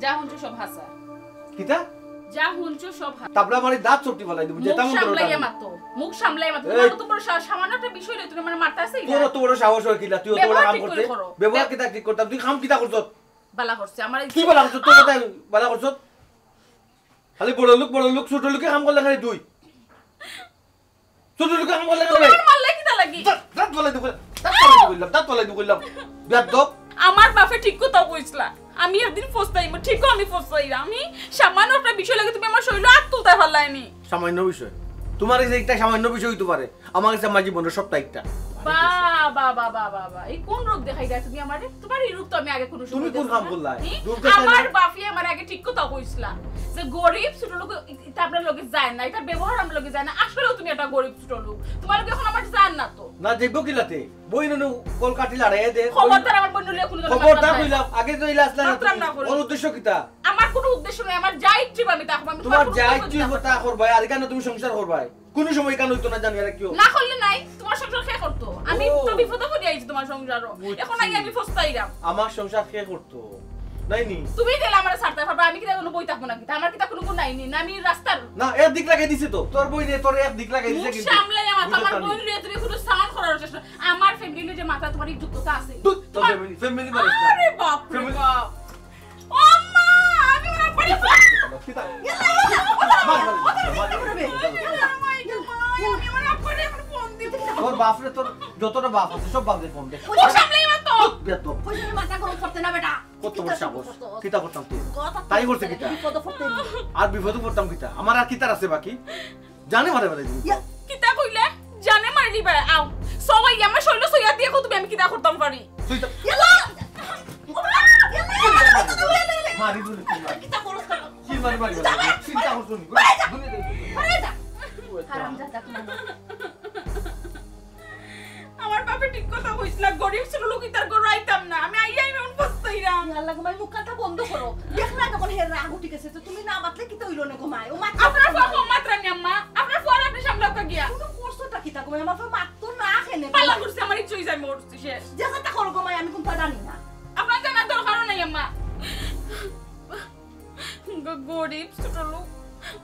যা শুনছো সব হাছা। কিতা? যা শুনছো সব হাছা। তাবলা মারি দাঁত চটকি ফালাই দিমু, মুখ যেটা মন করে সামলাইয়া তাই। মাতো, মুখ সামলাইয়া মাতো। এই। তোমার তো বড় সা-, সামান্য একটা বিষয় লইয়া তুমি আমার মারতে আসে। তোর অত বড় সাহস অয় কিলা? তুই অত বড় ব্যবহার কাম ঠিক করে করতে? করো। ব্যবহার কিতা ঠিক করতাম? তুই কাম কিতা করছস? বালা করছে। আমার এই বালা করছস? তোর কথা বালা করছস? খালি বড় লোক, বড় লোক, ছোট লোকে কাম করলে খালি তুই। ছোট লোকে কাম করলে খালি তুই। আমার মারলে কিতা লাগি? দাঁত, দাঁত ফালাই দিমু, দাঁত ফালাই দিমু কইলাম, দাঁত ফালাই দিমু কইলাম। বেয়াদব। আমার বাপে ঠিক কথা কইছলা। আমি একদিন ফস্তাইমু, ঠিকও আমি ফস্তাইরাম। আমি সামান্য একটা বিষয় লাগি তুমি আমার শরীরে আত তুলতায় পারলায় নি। সামান্য বিষয়? তোমার কাছে একটা সামান্য বিষয় অইতো পারে, আমার কাছে আমার জীবনের সবটা একটা। বাহ, বাহ, বাহ, বাহ, বাহ, বাহ। এই কোন রূপ দেখাই দেয় তুমি আমারে? তোমার এই রূপ তো আমি আগে কোনো সময় তুমি কোন দেখছি কাম না। করলায়? হুম? রূপ দেখাই আমার না। বাপে আমার আগে ঠিক কথা কইছলা যে গরিব ছোট লোক ইতা আপনার লগে যায় না, ইতার ব্যবহার আমার লগে যায় না। আসলেও তুমি একটা গরিব ছোট লোক, তোমার লগে এখন আমার যায় না তো। না, যাইবো কিলাতে? বইন নু কল কাটি লড়াইয়া দে। খবরদার আমার বইন লইয়া কোনো ধরনের খবরদার মাতলাম না। কইলাম, আগে তো ইলা আসলা না মাতলাম তুমি। না কোনো। ওর উদ্দেশ্য কিতা? আমার কোনো উদ্দেশ্য নাই, আমার যা ইচ্ছে আমি তা করবো, আমি তোমার তোমার যা কোনো ইচ্ছে কথা অইবো তা করবায়, আর এখানে তুমি সংসার করবায়। কোনো সময় কেন হইতো না জানি আর কেউ। না করলে নাই, তোমার সংসার কে করতো? আমি ও। তো বিপদে পড়ি আইছি তোমার সংসারও। বুঝছি। এখন আগে আমি ফস্তাইরাম। আমার সংসার কে করতো? নাই নি? তুমি দিলে আমার ছাড়তে পারবা, আমি কিতা কোনো বই থাকবো না কিতা? আমার কিতা কোনো গুণ নাই নি? না আমি রাস্তার না, এক দিক লাগাই দিছে তো। তোর বইনে তোর এক দিক লাগাই দিছে মুখ কিন্তু। সামলাই আমার, বুঝতে আমার পারলি? বই নিয়ে তুমি কোনো সাউন্ড করার চেষ্টা। আমার ফ্যামিলি নিয়ে যে মাথা তোমার এই যোগ্যতা আছে? ধুর, তোর তোমার ফ্যামিলি, ফ্যামিলি বলিস না। আরে বাপ রে ফ্যামিলি বাপ। ও আম্মা, আমি ওরা পড়ে পড়ে। কিতা? ইয়াল্লা, ইয়াল্লা, ওটা মার, মার, মার, মার, মার। ইয়াল্লা, আমি ওরা পড়ে এখন ফোন দিব। তোর বাপরে, তোর যতটা বাপ আছে, সব বাপরে ফোন দে। ওই সামলাই মাতো। বেয়াদব। ওই মাথা গরম করতে না বেটা। কত বড় সাহস? কিতা করতাম তুই? কথা তাই করছে কিতা? বিপদে পড়তে নি। আর বিপদে পড়তাম কিতা? আমার আর কিতার আছে বাকি? জানে মারে মারে দিবি। ইয়া। কিতা কইলে? জানে মারে দিবা? আও। সবাই আমার শরীর সইয়া দিয়ে কত আমি কিতা করতাম পারি? তুই তো ইয়াল্লা! ইয়াল্লা! মারি দিলে তুই মার। কিতা করছ? কি মারি মারি মারি? চিন্তা করছো নি? আরে যা। আরে যা। হারামজাদা তুই। আমার বাপে ঠিক কথা কইছলা, গরিব ছোট লোক ইতার ঘরো আইতাম না। আমি আইয়া আমি এখন পস্তাইরাম। ইয়া আল্লাহ, তোমার মুখ কানটা বন্ধ করো। দেখ না তখন হের রাগ উঠি গেছে, তো তুমি না মাতলে কিতা অইলো না গো মাই? ও মাত আপনার ফুয়া কম মাতরা নি আম্মা, আপনার ফুয়ার আপনি সামলাও কা গিয়া। তুমি করছো তা কিতা গো মাই? আমার ফুয়া মাততো না কেনে? পালা করছে আমার ইচ্ছে অইছে, আমি মরছি শেষ। যে যেতা করো গো মাই, আমি কুনতা জানি না। আপনার জানার দরকারও নাই আম্মা। গ-, গরিব ছোট লোক,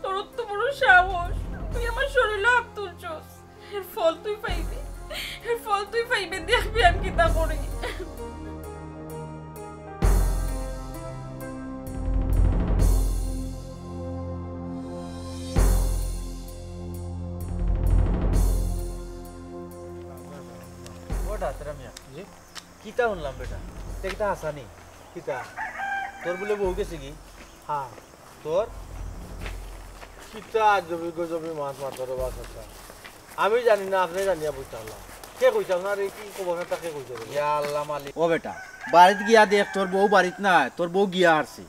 তোর তো বড় সাহস, তুই আমার শরীরে হাত তুলছস। এর ফল তুই পাইবে, এর ফল তুই পাইবে, দেখবি আমি কিতা করি। ওটা আছে রে মিয়া। জি? কিতা শুনলাম বেটা? তে কিতা হাছা নি? কিতা? তোর বুলে বউ গেছে গি? হ্যাঁ। তোর? কিতা আজবি গজবি মাত মাতর বা চাচা? আমি জানি না, আপনে জানিয়া বুঝতাম না। কে কইছে আপনারে, কি খবর না, তা কে কইছে রে? ইয়া আল্লাহ মালিক। ও বেটা, বাড়িত গিয়া দেখ, তোর বউ বাড়িত নাই, তোর বউ গিয়া হারছে।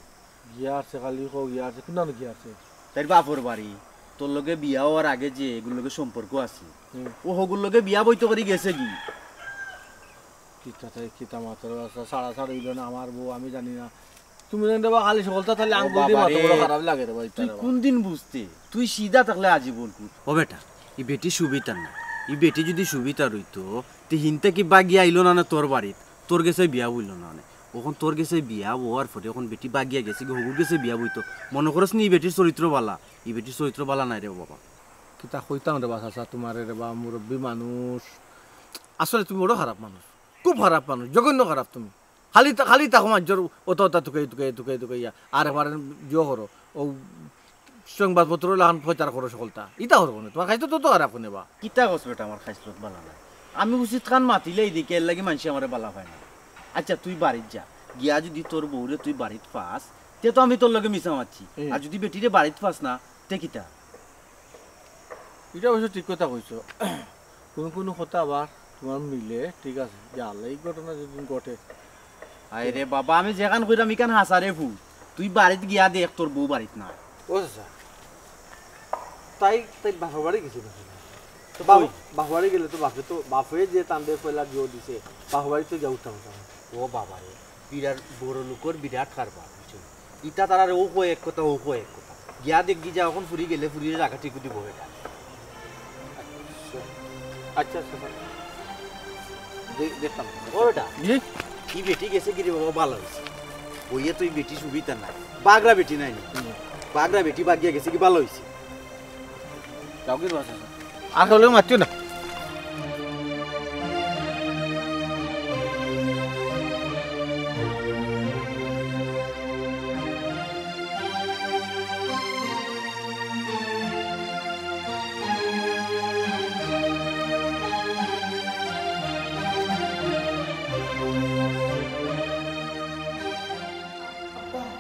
গিয়া আছে, খালি কও গিয়া আছে, কুনানো গিয়া আছে? তাইর বাপর বাড়ি, তোর লগে বিয়া অওয়ার আগে যে এগুর লগে সম্পর্ক আছে, হুম। ও হগুর লগে বিয়া বইতো করি গেছে কি? কিতা তাই কিতা মাতর বাসা, সারা সারা অইল না আমার বউ, আমি জানি না। তুমি জানি রে বা খালি সকলতা তাইলে ও আঙ্গুল দি বাবা মাতো, রে। বড় খারাপ লাগে রে বা, তুই ইতারে বা। কোন দিন বুঝতে? তুই সিধা থাকলে আজীবন কুট। ও বেটা, ই বেটি সুবিতার না। ই বেটি যদি সুবিতার অইতো, তে হিনতে কি বাগিয়া আইলো না, না তোর বাড়িত? তোর গেছে বিয়া বইল না, না। অখন তোর গেছে বিয়া অওয়ার পরে অখন বেটি বাগিয়া গেছে গি, হগুর গেছে বিয়া বইতো। মনো করস নি ই বেটির চরিত্র বালা? ই বেটির চরিত্র বালা নায় রে বাবা। কিতা কইতাম রে বা চাচা, তুমারে রে বা, মুরব্বি মানুষ। আসলে তুমি বড় খারাপ মানুষ, খুব খারাপ মানুষ, জঘন্য খারাপ তুমি। খালি তা-, খালি তাকো মানষর অতা অতা তুকাই তুকাই তুকাই তুকাইয়া, আর একবার জিও করো, ও সংবাদপত্র লাখান প্রচার করো সকলতা। ইতা করো কেনে? তুমার খাইছলত তো খারাপ কেনে বা? কিতা কস বেটা, আমার খাইছলত বালা নায়। আমি উচিত খান মাতিলে ইদিকে, এর লাগি মানষে আমারে বালা পায় না। আচ্ছা, তুই বাড়িত যা, গিয়া যদি তোর বউরে তুই বাড়িত পাস, তে তো আমি তোর লগে মিছা মাতছি। হুম। আর যদি বেটিরে বাড়িত পাস না, তে কিতা? ইটা অবশ্য ঠিক কথা কইছো। কুনু কুনু কথা আবার তুমার মিলে, ঠিক আছে। ইয়া আল্লাহ, ই ঘটনা যদি ঘটে। আরে বাবা, আমি যেখান কইরাম ইখান হাছা রে ফুত। তুই বাড়িত গিয়া দেখ, তোর বউ বাড়িত নাই। ও চাচা, তাই, তাই বাপর বাড়ি গেছে নাকি? তো বাপ-, কই? বাপর বাড়ি গেলে তো বাপে তো, বাপে যে তানরে পয়লা জোর দিছে, বাপর বাড়ি তো যাওয়া উত্তম কথা। ও বাবা রে, বিরাট বড় লোকর বিরাট কারবার, বুঝছো? ইতা তারার ও কয় এক কথা, ও কয় এক কথা। গিয়া দেখি যা, অখন ফুরি গেলে ফুরির জাগা ঠিক দিব বেটা। আচ্ছা, আচ্ছা, আচ্ছা, স্যার। দে-, দেখতাম। ও বেটা, জি? ই বেটি গেছে গি রে বাবা, বালা অইছে। অইয়া তো ই বেটি সুবিতার নায়। বাগরা বেটি নায় নি? হুম। বাগরা বেটি বাগিয়া গেছে গি, বালা অইছে। যাও গি বাবা, স্যার। আর হলেও মাতিও না।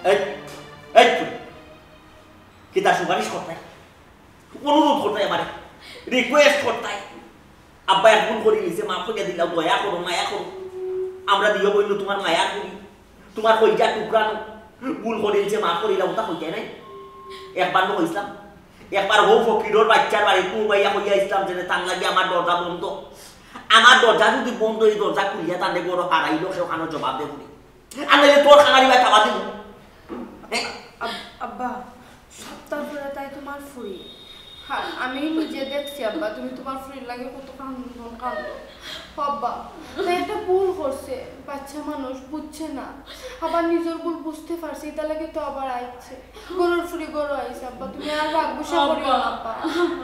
এই, এই, কিতা সুপারিশ করতায়? অনুরোধ করতায় আমারে, request করতায়। আব্বা এক ভুল করিলিছে, মাফ করিয়া দিলাও, দয়া করো, মায়া করো। আমরা দিও বইল তুমার মায়ার করি, তুমার কইজা টুকরানো। ভুল করিলিছে, মাফ করিলাও, অতা কইতায় নায়। একবার না কইছলাম, একবার হউ ফকিরর বাইচ্চার বাড়িত বউ বাইয়া কইয়া আইছলাম যে, "তান লাগি আমার দরজা বন্ধ।" আমার দরজা যদি বন্ধ, ই দরজা খুলিয়া তানরে ঘরো হারাইলো, সে অখানো জবাব দেবো নি। আর নাইলে তোর খানারি ভাই খাওয়া দিব। হ্যাঁ? আব-, আব্বা, সপ্তাহ পরে তাই তুমার ফুরি। হ্যাঁ, আমি নিজে দেখছি আব্বা, তুমি তুমার ফুরির লাগি কত কান্দো, কান্দো। ও আব্বা, তাই একটা ভুল করছে, বাইচ্চা মানুষ বুঝছে না। আবার নিজর ভুল বুঝতে পারছে, ইতার লাগি তো আবার আইছে। ঘরর ফুরি ঘরো আইছে আব্বা, তুমি আর রাগ গুসা করিও না আব্বা।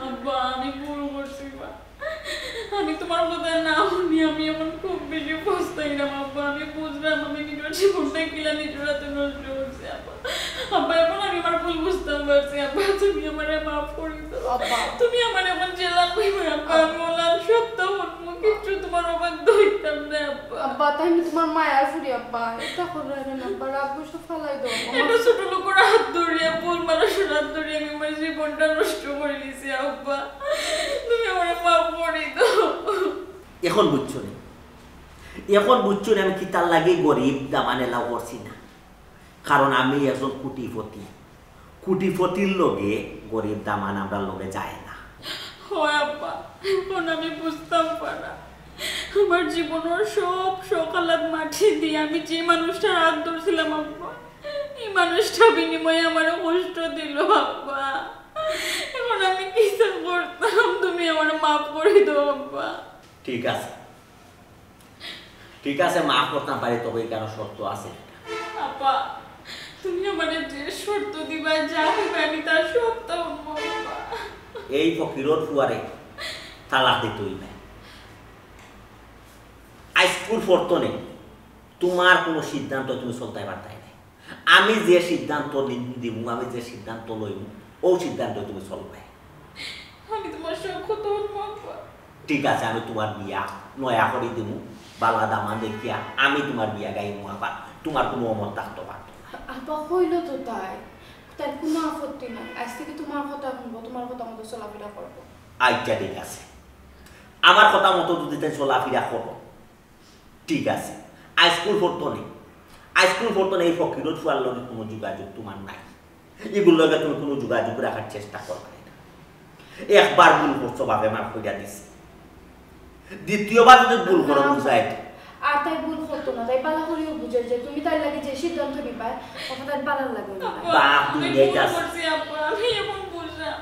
আব্বা, আমি ভুল করছি বা। আমি তুমার কথা না হুনি, আমি অখন খুব বেশি পস্তাইরাম আব্বা। আমি বুঝরাম আমি নিজর জীবনটা কিলা নিজর আতে নষ্ট করছি আব্বা। আব্বা, অখন আমি আমার ভুল বুঝতাম পারছি আব্বা, তুমি আমারে মাফ করি দেও। আব্বা। তুমি আমারে অখন যেলা কইবায় আব্বা, আমি অলা সত্য হুনমু, কিচ্ছু তুমার অবাক ধরতাম না আব্বা। আব্বা, তাই আমি তুমার মায়ার ফুরি আব্বা, ইতা করো না আব্বা, রাগ গুসা ফালাই দেও। একটা ছোট লোকর আত ধরিয়া, ভুল মানুষর আত ধরিয়া আমি আমার জীবনটা নষ্ট করিলিছি আব্বা। তুমি আমারে মাফ করি দেও। অখন বুঝছো নি? অখন বুঝছো নি আমি কিতার লাগি গরিব দামান এলাও করছি না? কারণ আমি একজন কোটিপতি। কোটিপতির লগে গরিব দামান আমরার লগে যায় না। হয় আব্বা, অখন আমি বুঝতাম পারা। আমার জীবনর সব শখ আহ্লাদ মাটি দিয়া আমি যে মানুষটার আত ধরছিলাম আব্বা, ই মানুষটা বিনিময়ে আমারে কষ্ট দিলো আব্বা। অখন আমি কিতা করতাম? তুমি আমারে মাফ করি দেও আব্বা। ঠিক আছে, ঠিক আছে, মাফ করতাম পারি, তবে ইখানো শর্ত আছে একটা। আব্বা, তুমি আমারে যে শর্ত দিবায়, যা কইবায়, আমি তার সবটা হুনমু আব্বা। এই ফকিরর ফুয়ারে তালাক দিতে অইবো। আইজকুর পর থনে তুমার কুনু সিদ্ধান্ত তুমি চলতায় পারতায় নায়। আমি যে সিদ্ধান্ত নি-, দিমু, আমি যে সিদ্ধান্ত লইমু, অউ সিদ্ধান্ত তুমি চলবায়। আমি তুমার সব কথা হুনমু আব্বা। ঠিক আছে, আমি তুমার বিয়া নয়া করি দিমু, বালা দামান দেখিয়া আমি তুমার বিয়া গাইমু আবার, তুমার কুনু অমত থাকতো পারতো না। আব্বা কইলো তো তাই, তার কুনু আপত্তি নাই। আইজ থাকি তুমার কথা হুনবো, তুমার কথা মতো চলাফিরা করবো। আচ্ছা, ঠিক আছে, আমার কথা মতো যদি তাই চলাফিরা করো, ঠিক আছে, আইজকুর পর থনে আইজ কুনু পর্যন্ত এই ফকিরর ফুয়ার লগে কুনু যোগাযোগ তুমার নাই। ইগুর লগে তুমি কুনু যোগাযোগ রাখার চেষ্টা করবায় না। একবার ভুল করছো, বাপে মাফ করিয়া দিছে। দ্বিতীয়বার যদি ভুল করো, না। বুঝাই। আর তাই ভুল করতো না, তাই ভালা করিও বুঝাই যে তুমি তাইর লাগি যে সিদ্ধান্ত নিবায়, ওটা তাইর ভালার লাগি নিবায়। বাপ আমি দুনিয়াত ভুল আছে। করছি আব্বা, আমি এখন বুঝলাম।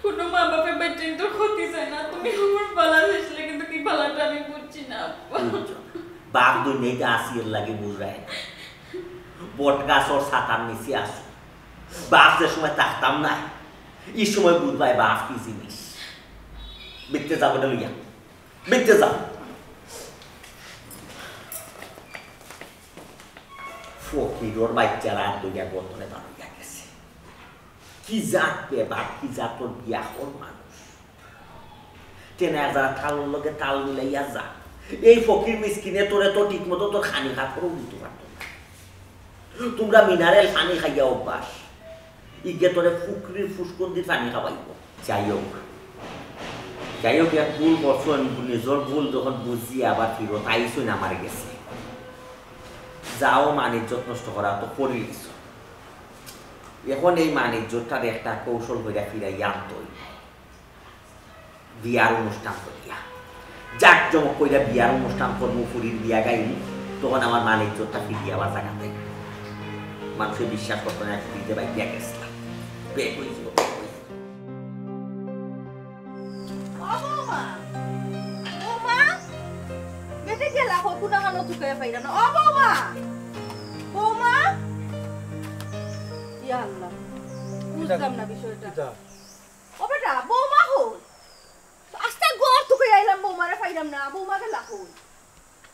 কোনো মা বাপে বেটিন্তর ক্ষতি চায় না, তুমি আমার ভালা চাইছিলে, কিন্তু কি ভালাটা আমি বুঝছি না আব্বা। বুঝছো না। বাপ দুনিয়াত আছি এর লাগি বুঝায় না। বট গাছর ছাতার নিচে আছো। বাপ যে সময় থাকতাম না, ই সময় বুঝবায় বাপ কি জিনিস। বেটিরে যাও, এটা লইয়া। বেটিরে যাও। ফকিরর বাইচ্চার আত ধরিয়া গর্তনে বারইয়া গেছে। কি জাত বেবাক, কি জাতর বিয়াখর মানুষ। তেনে এক জারা তালর লগে তাল মিলাইয়া যা। এই ফকির মিসকিনে তোরে তো ঠিক মতো তোর খানি কাপড়ও দিতো পারতো না। তুমরা মিনারেল পানি খাইয়া অভ্যাস। ইগে তোরে ফুকরির ফুসকন্দির পানি খাওয়াইবো। যাই হোক, যাই হোক, এক ভুল করছো, নিজর ভুল যখন বুঝি আবার ফিরত আইছো না আমার গেছে। যাও, মান ইজ্জত নষ্ট করা তো করিলিছো। এখন এই মান ইজ্জতটারে একটা কৌশল করিয়া ফিরাইয়া আনতে অইবো। বিয়ার অনুষ্ঠান করিয়া, জাকজমক করিয়া বিয়ার অনুষ্ঠান করমু, ফুরির বিয়া গাইমু, তখন আমার মান ইজ্জতটা ফিরিয়া আবার জাগাত আইবো। মানষে বিশ্বাস করতো না, এক ফুরিতে বাইয়া গেছলাম। বেগ অইযিবো, বেগ অইযিবো। ও বৌমা, বৌমা, বেটি গেলা কই? কুনাখানো তুকাইয়া পাইরাম না। ও বৌমা, বৌমা, ইয়া আল্লাহ, বুঝলাম না বিষয়টা। কিতা? ও বেটা, বৌমা কই? আস্তা ঘর তুকাইয়া আইলাম, বৌমারে পাইলাম না, বৌমা গেলা কই?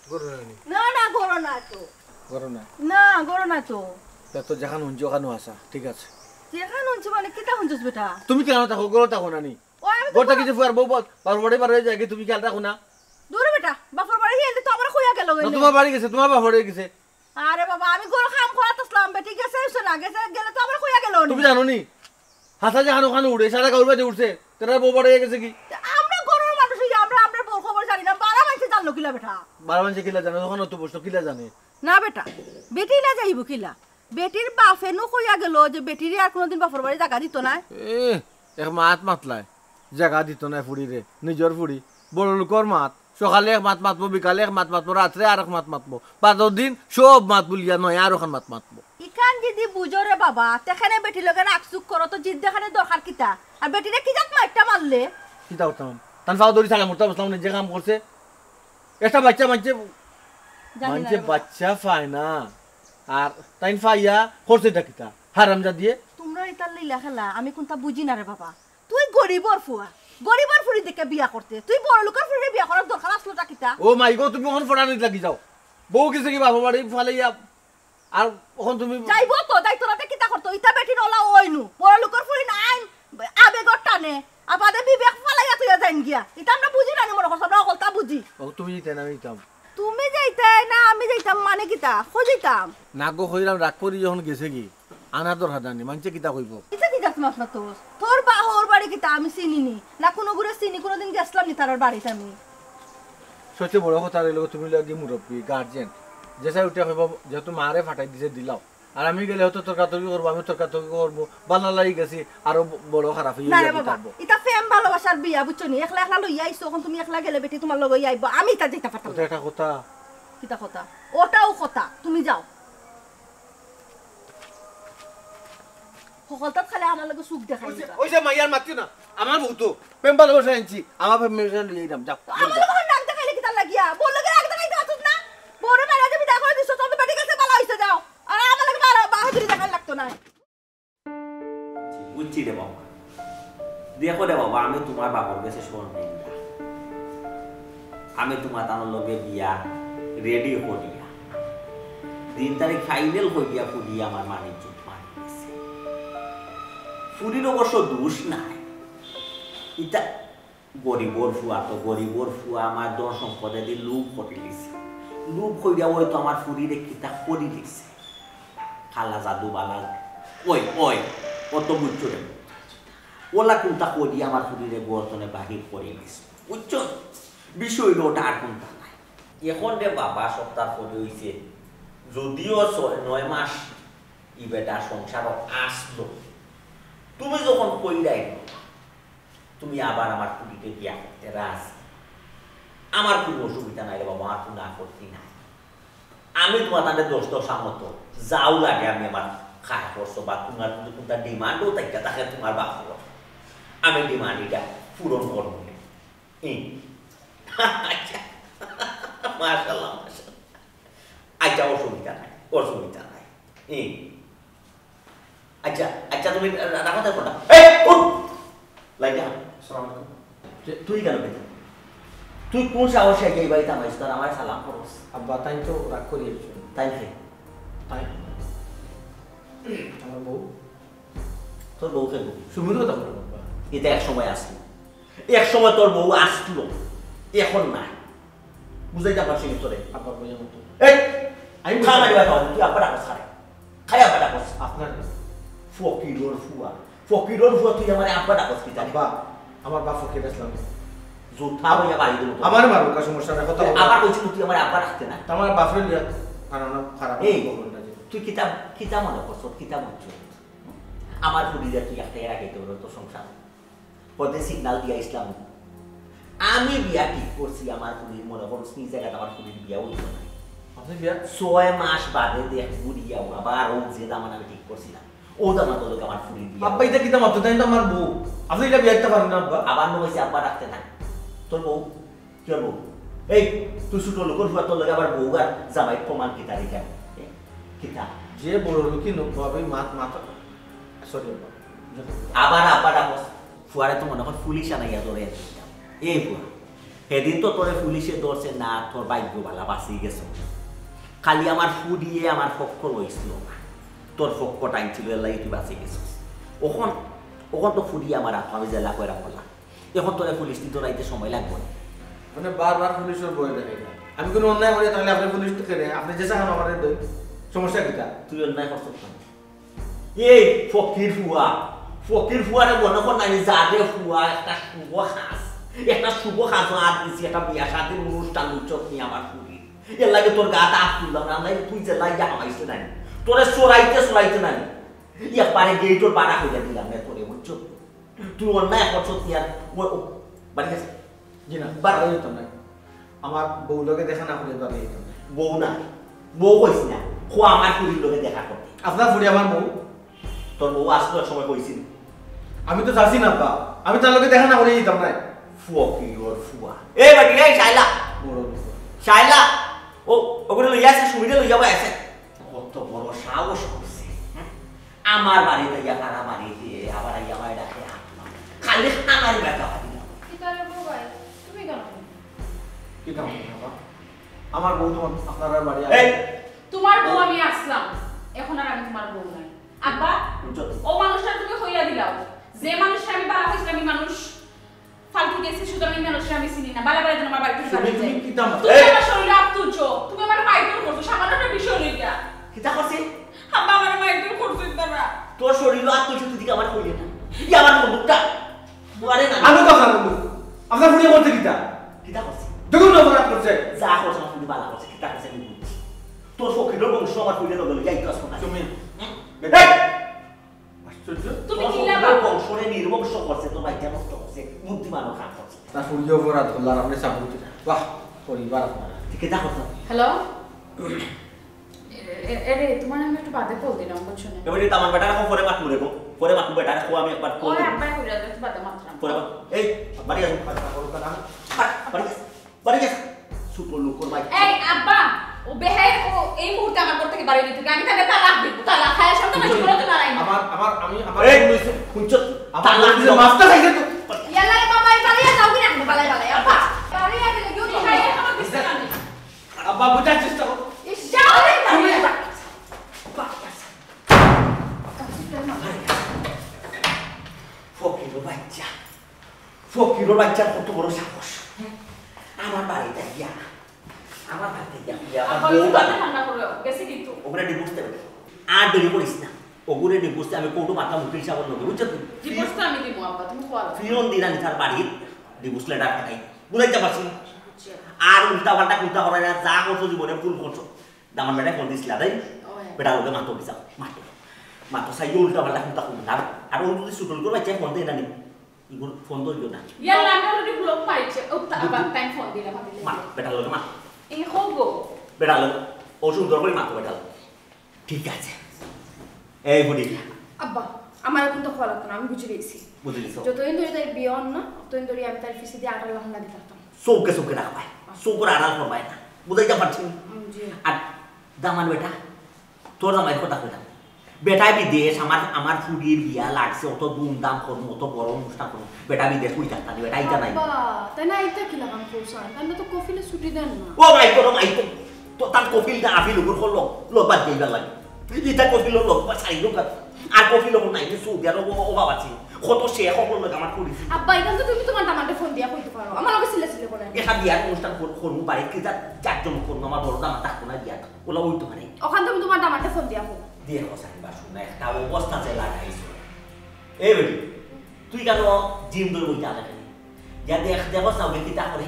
ঘরো নাই নি? না, না, ঘরো না তো। ঘরো না? না, ঘরো না তো। তা তো যেখান হুনছি ওখানো আছা, ঠিক আছে। যেখান হুনছি মানে কিতা হুনছস বেটা? তুমি কেনো থাকো, ঘরো থাকো না নি? ও, আমি তো ঘর থাকি ঘরো যে ফুয়ার বউ বল, বারো বারে বারো অই যায়, তুমি খেয়াল রাখো না? দূর বেটা, বাপর বাড়ি গেলে তো আবার কইয়া গেল না, অইলে। তুমার বাড়ি গেছে, তুমার বাপর বাড়ি গেছে। আরে বাবা, আমি ঘরো কাম করাত আছলাম, বেটি গেছে, অইছে না, গেছে, গেলে তো আবার কইয়া গেল তুমি নি। জানো নি? হাছা যেখানো ওখানো উড়ে, সারা গাউর বাদে উড়ছে, তেনার বউ বারো অই গেছে কি? তে আমরা ঘরর মানুষ অইয়া আমরা, আমরা বউর খবর জানি না, বারা মানষে জানলো কিলা বেটা? বারা মানষে কিলা জানে, ওখানো তো বসলো, কিলা জানে? না বেটা, বেটি না যাইবো কিলা? বেটির বাপে নু কইয়া গেল যে বেটিরে আর কুনুদিন বাপর বাড়ি জাগা দিতো নায়। এ, এক মাত মাতলায়, জাগা দিতো নায় ফুরিরে, নিজর ফুরি, বড় লোকর মাত। সকালে এক মাত মাতবো, বিকালে এক মাত মাতবো, রাত্রে আর এক মাত মাতবো, বাদর দিন সব মাত ভুলিয়া নয়া আর অখান মাত মাতবো। ইখান যদি বুঝো রে বাবা, তে কেনে বেটির লগে রাগ চুক করো, তো জিদ দেখানির দরকার কিতা? আর বেটিরে কি জাত মাইরটা মারলে? কিতা করতাম? তান পাও ধরি ছাড়া মরতাম, বুঝলাম না, যে কাম করছে। একটা বাইচ্চা মানষে, জানি না মানষে রে বাবা। বাইচ্চা পায় না। আর তাইন পাইয়া করছেটা কিতা? হারামজাদিয়ে। তুমরা ইতার লীলা খেলা, আমি কুনতা বুঝি না রে বাবা। তুই গরিবর ফুয়া, গরিবর ফুরি দেখে বিয়া করতে, তুই বড় লোকর ফুরিরে বিয়া করার দরকার আছলোটা কিতা? ও মাই গো, তুমি অখন ফড়ানিত লাগি যাও। বউ গেছে কি বাপর বাড়ি ফালাইয়া, আর অখন তুমি যাইবো তো, যাইতো না তে কিতা করতো? ইতা বেটির অলা অইনু, বড় লোকর ফুরি নাইন, আবেগর টানে, আর বাদে বিবেক ফালাইয়া থইয়া যাইন গিয়া। ইতা আমরা বুঝি না নি মনে করছো, আমরা হকলতা বুঝি। ও, তুমি যাইতে না, আমি যাইতাম। তুমি যাইতায় না, আমি যাইতাম মানে কিতা? কই যাইতাম? না গো, কইরাম রাগ করি যখন গেছে কি? আনার দরকার জানি, মানষে কিতা কইবো? ইতা কিতা মাত মাতস? তোর বা-, হউর বাড়ি কিতা আমি চিনি নি? না কুনুগুরে চিনি, কুনুদিন গেছলাম নি তারার বাড়িত আমি? সবচেয়ে বড় কথা রইল, তুমি লাগি মুরব্বি, গার্জিয়ান। যে চাই উঠে কইবো, যেহেতু মারে ফাটাই দিছে, দিলাও। আর আমি গেলে হয়তো তর্কাতর্কি করবো, আমি তর্কাতর্কি করবো, বালা লাগি গেছি, আরো ব-, বড় খারাপ অইয়া না রে বাবা, থাকবো। ইতা প্রেম ভালোবাসার বিয়া, বুঝছো নি? একলা একলা লইয়া আইছো, অখন তুমি একলা গেলে বেটি তুমার লগে আইবো, আমি ইতা যাইতা পারতাম না। ওটা একটা কথা। কিতা কথা? ওটাও কথা, তুমি যাও। হকলতাত খালি আমার লগে চুখ দেখাই ওই যে, দিবা। ওই যে মাইয়ার মাতিও না, আমার বউ তো, প্রেম ভালোবাসা আনছি, আমার প্রেম ভালোবাসা লইয়া আইলাম, যাও। আমার লগে আমার নাক দেখাইলে কিতার লাগিয়া? বউর লগে নাক দেখাইতে পারছস না? বউরে মাইরা যে বিদায় করি দিছস, তখন তো বেটি গেছে, বালা অইছে, যাও। আর আমার লগে বালা বাহাদুরি দেখান লাগতো না। বুঝছি রে বাবা। দেখো রে বাবা, আমি তুমার বাপর গেছে শরমিন্দা। আমি তুমার তানর লগে বিয়া রেডি করিয়া, দিন তারিখ ফাইনাল করিয়া ফুরি আমার মান ইজ্জত মারি গেছে। ফুরির অবশ্য দোষ নাই, ইতা গরিবর ফুয়া তো, গরিবর ফুয়া আমার ধন সম্পদেদি লোভ করিলিছে। লোভ করিয়া অয়তো আমার ফুরিরে কিতা করিলিছে। কালা জাদু বালা। ওই, ওই, অত বুঝছো রে। অলা কুনতা করিয়া আমার ফুরিরে ঘর তনে বাহির করিলিছে। বুঝছো? বিষয় অইলো অটা, আর কুনতা নাই। এখন রে বাবা, সপ্তাহ পরে অইছে, যদিও ছয় নয় মাস ই বেটা সংসারো আসলো, তুমি যখন কইরায় তুমি আবার আমার ফুরিরে বিয়া করতে রাজি, আমার কুনু অসুবিধা নাই রে বাবা, আমার কুনু আপত্তি নাই। আমি তুমার তাতে দশ দশ আমতো যাও লাগে আমি আমার খায় খরচ বা তুমার যদি কুনটা ডিমান্ডও থাকে, থাকে তুমার বাপর, আমি ডিমান্ড ইটা পূরণ করমু। হুম। আচ্ছা। মাশাআল্লাহ, মাশাআল্লাহ। আচ্ছা, অসুবিধা নাই, অসুবিধা নাই। হুম। আচ্ছা, আচ্ছা, তুমি রা-, রাখো তার ফোনটা। এই, উঠ! লাইটটা। আসসালামু আলাইকুম। তুই, তুই কেন বেটা? তুই কোন সাহসে এই বাড়িত আমায় তোর আমায় সালাম করস? আব্বা, তাই তো রাগ করি একটু। তাই কে? তাই। আমার বউ। তোর বউ কে বউ? সুমির কথা বলো, আব্বা। ইটা এক সময় আসলো। এক সময় তোর বউ আসলো। এখন নাই। বুঝাইতাম পারছি নি তোরে? আব্বা, বুঝাই মতো। এই! আমি খানা দিবা খাওয়া, তুই আব্বা ডাকস খারে। খাই আব্বা ডাকস। আপনার ফকিরর ফুয়া। ফকিরর ফুয়া, তুই আমারে আব্বা ডাকস কিতা? আব্বা, আমার বাপ ফকির আসলাম। জুতা হইয়া বাড়ি দিমু তোরে। আমার মারুক, আর সমস্যা নাই, কথা এই, বলবো। আবার কইছি তুই আমারে আব্বা ডাকতে না। তো আমার বাপরে লিয়া, কারণ খারাপ এই, বলবেন না যে। তুই কিতা, কিতা মনে করছ, কিতা বুঝছ? আমার ফুরিরে তুই একটা এরা গেতে বলো তোর সংসার। পথে সিগনাল দিয়া ইসলাম। আমি বিয়া ঠিক করছি, আমার ফুরির মনে করছি, এই জায়গাতে আমার ফুরির বিয়া হইতো না। আপনি বিয়া? ছয় মাস বাদে দেখ বুড়িয়া আবার ও যে দামান আমি ঠিক করছিলাম, ও দামান তো লোক আমার ফুরির বিয়া। আব্বা, এটা কিতা মাত্র? তাই তো আমার বউ। আপনি এটা বিয়া দিতে পারেন না, আব্বা। আবার মনে হয়েছে আব্বা ডাকতে না। তোর বউ? কি বউ? এই, তুই ছোট লোকর ফুয়া, তোর লগে আবার বউ আর জামাই প্রমাণ কিতা রে কেন? এ, কিতা? যে বড় লোকই নোক ভাবে মাত, মাত, সরি, আব্বা। আবার আব্বা ডাকস। ফুয়ারে তো মনে কর পুলিশ আনাইয়া ধরে দিতাম। এই ফুয়া, সেদিন তো তোরে পুলিশে ধরছে না, তোর ভাগ্য ভালা বাঁচি গেছ। খালি আমার ফুরিয়ে আমার পক্ষ লইছিল না, তোর পক্ষ টাইম ছিল, এর লাগি তুই বাঁচি গেছিস। ওখন, ওখন তো ফুরিয়ে আমার আপা, আমি জেলা কইরা বললাম। এখন তোরে পুলিশ নিতে রাইতে সময় লাগবো না। মানে বারবার পুলিশের ভয় দেখাই না। আমি কোনো অন্যায় করি তাহলে আপনি পুলিশ তো কেনে? আপনি যে চান আমারে দেন। সমস্যা কিতা? তুই অন্যায় করছস না। এই ফকির ফুয়া, ফকির ফুয়ারে মনে কর নাই, যারে ফুয়া একটা শুভ কাজ, একটা শুভ কাজ আর দিছি, একটা বিয়া শাদীর অনুষ্ঠান উৎসব নিয়ে আমার ফুরি। এর লাগে তোর গাত আত তুললাম না, নাই তুই যে লাগিয়া হামাইছে নাই, তোরে সরাইতে সরাইতে নাই, একবারে গেইটর বাড়া হইয়া দিলাম না তোরে, বুঝছো? তুই অন্যায় করছস কি আর? ও, ও, বাড়ি গেছে। জি না, বাড়ি যেতাম না। আমার বউ লগে দেখা না করে বাড়ি যেতাম না। বউ না, বউ কইস না। খো আমার ফুরির লগে দেখা করতে। আপনার ফুরি আমার বউ? তোর বউ আসলো এক সময় কইছিল। আমি তো চাচ্ছি না, আব্বা। আমি তার লগে দেখা না করে যেতাম না। ফুয়া কি ওর ফুয়া? এ বেটি, এই শাইলা। বড় লোক। শাইলা। ও, ওগুলো লইয়া আছে, সুবিধা লইয়া আছে। কত বড় সাহস করছে, হুম? আমার বাড়িত আইয়া, কারা বাড়িত আইয়া, আবার আইয়া আমার ডাকে হাত মারে। খালি আমার বেটা বাড়ি না। কিতা রে বউ ভাই, তুমি কেন? কিতা বলছো বাবা? আমার বউ তো আপনার বাড়ি এই! তোমার বউ আমি আসলাম, এখন আর আমি তোমার বউ নাই। আব্বা, বুঝছো তো? ও মানুষটা তুমি কইয়া দিলাও, যে মানুষটা আমি বাড়া হইছিলাম, আমি মানুষ ফালতু গেছি, সুতরাং এই মানুষরে আমি চিনি না। বালা বালা যেন আমার বাড়ি থেকে তুমি, বাড়ি তুমি যাই। কিতা মা-, তুমি এই! আমার শরীরে আত তুলছো, তুমি আমার মারধর করছো, সামান্য একটা বিষয় লইয়া। কিতা করছে? আব্বা, আমার মারধর করছো তারা। তোর শরীরে আত তুলছে, তুই দিকে আমার কইলে না। ই আমার বন্দুকটা। মারে না। আনো কথা বলবো। আপনার ফুরিয়ে করছে কিতা? কিতা করছে? দেখুন না, অপরাধ করছে। যা করছে, আমার ফুরি বালা করছে, কিতা করছে আমি বুঝছি। তোর ফকিরের বংশ আমার ফুরিয়ে লগে লইয়া আইতো আসবো না। তুমি, হুম? এই! আশ্চর্য। তুমি কিলা বাবা? বংশরে নির্বংশ করছে, তোর ভাইটা নষ্ট করছে, বুদ্ধিমানও খারাপ করছে। না, সূর্য অপরাধ করলাম, আপনি সাপোর্ট দিলেন। বাহ, পরিবার আপনারা। ঠিক আছে, দেখো তো। হ্যালো? এ, এ, এরে, তোমার আমি একটু বাদে কল দিলাম, বুঝছো না? এবারে তো আমার বেটার এখন পরে মাত মরে গো। পরে মাত বেটার এখন আমি একবার কল ওই দিই। আব্বাই কইরা, একটু বাদে মাতলাম। পরে মাত। এই, বাড়ি আসো। বাড়ি, বাড়ি আসো। বাড়ি গেছে। ছোট লোকর ভাই। এই আব্বা, ও বেহাই, ও এই মুহূর্তে আমার ঘর থেকে বাড়ি নিতে হবে। আমি তাকে তালাক দিব, তালাক। খায় সামনে আমার জীবনে তো নারাই না। আমার, আমার, আমি, আমার এই, ভুল হইছে। হুনছো? আমার তালাক ভুল হইছে, দিব। মাফটা চাইছে তো। ইয়াল্লা রে বাবা, এই বাড়ি আর যাও কি না? বালাই, বালাই, আব্বা। বাড়ি আর গেলে কেউ তো এই নাই। ভাই এখনো দিছে না নি? আব্বা, বুঝার চেষ্টা করো। ইস, যাও রে, বাড়ি আর যাও। ফকির বাচ্চা। ফকিরর বাচ্চার কত বড় সাহস। আমার বাড়িত গিয়া, আমার বাড়িত গিয়া, গিয়া আমার আব্বা, বউ ওই যে বানায়। ঠান্ডা করে গেছে কিন্তু। ওগুরে ডিভোর্স দেবে। আর দেরি করিস না। ওগুরে ডিভোর্স দে, আমি কোর্টো মাথা মুখে হিসাব নেবো, বুঝছো তুই? ডিভোর্স তো আমি দিব, আব্বা, তুমি কও। ফিরন দিন আমি তার বাড়িত ডিভোর্স লেটার পাঠাই। বুঝাইতে পারছি না? বুঝছি। আর উল্টা পাল্টা কুন্তা করে না, যা করছো জীবনে ভুল করছো। দামান বেটায় ফোন দিছিলা তাই? ওই। বেটার লগে মাতো, বুঝাও, মাতো। মাতো, চাইও উল্টা পাল্টা কুন্তা কইবো না। আর ও যদি ছোট লোকর বাচ্চায় ফোন দেয় না নি, ইগুর ফোন ধরিও না। ইয়াল্লা, আমি already block মারিছে। ও, তা-, আবার তাই ফোন দিলাম, মাতিলে। মা, বেটার লগে মা। এই হো গো। বেটার লগে। ও সুন্দর করি মাতো বেটার লগে। ঠিক আছে। এই বুড়ি। আব্বা, আমার এখন তো খোলা লাগতো না, আমি বুঝি গেছি। বুঝি গেছো? যতদিন ধরে তাই বিয়ে অর না, ততদিন ধরে আমি তার পিছে দিয়ে আঠারো লাখ লাগি থাকতাম। চোখে চোখে রাখবায়, চোখের আড়াল করবায় না, বুঝাইতে পারছি? উম, জি। আর দামান বেটা, তোর জামাইর কথা কইলাম, বেটায় বিদেশ, আমার, আমার ফুরির বিয়া লাগছে, অত ধুমধাম করমু, অত বড় অনুষ্ঠান করমু, বেটা বিদেশ কই থাকতা নি, বেটা ইটা নাই। আব্বা, তাই না, এটা কি লাগাম করছেন? তাই না তো কফিলে ছুটি দেন না। ও মাই গড, ও মাই গড, তো তার কফিল না আফিল ওগুর হলো, লো বাদ দিবার লাগে। ইটা কফিল হলো, বা সারি লোক আর কফিল হলো নাই, সৌদি আরব ও, ও বাবা ছিল। কত সে এখন লোক আমার ফুরি। আব্বা, এখান তো তুমি তোমার দামান্ডে ফোন দিয়া কইতে পারো, আমার লগে সিলে সিলে করে। এটা বিয়ার অনুষ্ঠান কর-, করমু, বাড়িত কি যা-, জাকজমক করমু, আমার বড় দামান্ড থাকতো না বিয়াত। ওলা ওই তো মানে। ওখান তুমি তোমার দামান্ডে ফোন দিয়া কও। দিয়ে কথা বা শুন না, একটা অবস্থা যে লাগাইছো। এই বেটি, তুই কেন জিম ধরে বইতে আলে কেন? যা দেখ, দেখো সামনে কিতা করে।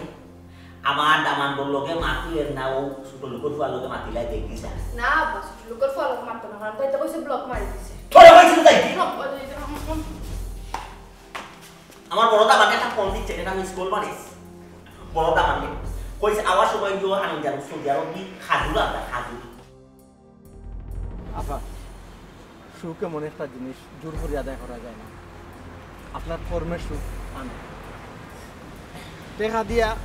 আমার দামান্ডর লগে মাতি এর না, ও ছোট লোকর ফুয়ার লগে মাতিলাই দেখবি যা। না, আব্বা, ছোট লোকর ফুয়ার লগে মাতো না, কারণ তাই তো কইছে block মারি দিছে। তোরে কইছিল তাই কি? Block মারি দিছে, হুম, হুম। আমার বড় দামান্ডে একটা ফোন দিছে, এটা miss call মারিস। বড় দামান্ডে। কইছে, "আওয়ার সময় গিয়ে আনন্দ জানো, সৌদি আরব কি খাজুর আনবে, খাজুর।" আফা, সুখ এমন একটা জিনিস, জোর করি আদায় করা যায় না। আপনার কর্মের সুখ আনো। টেকা দিয়া,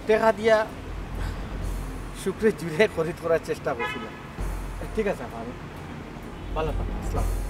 টেকা দিয়া সুখরে জুড়ে খরিদ করার চেষ্টা করছিলাম। ঠিক আছে, আফা, আমি ভালো থাকবো। আসসালাম।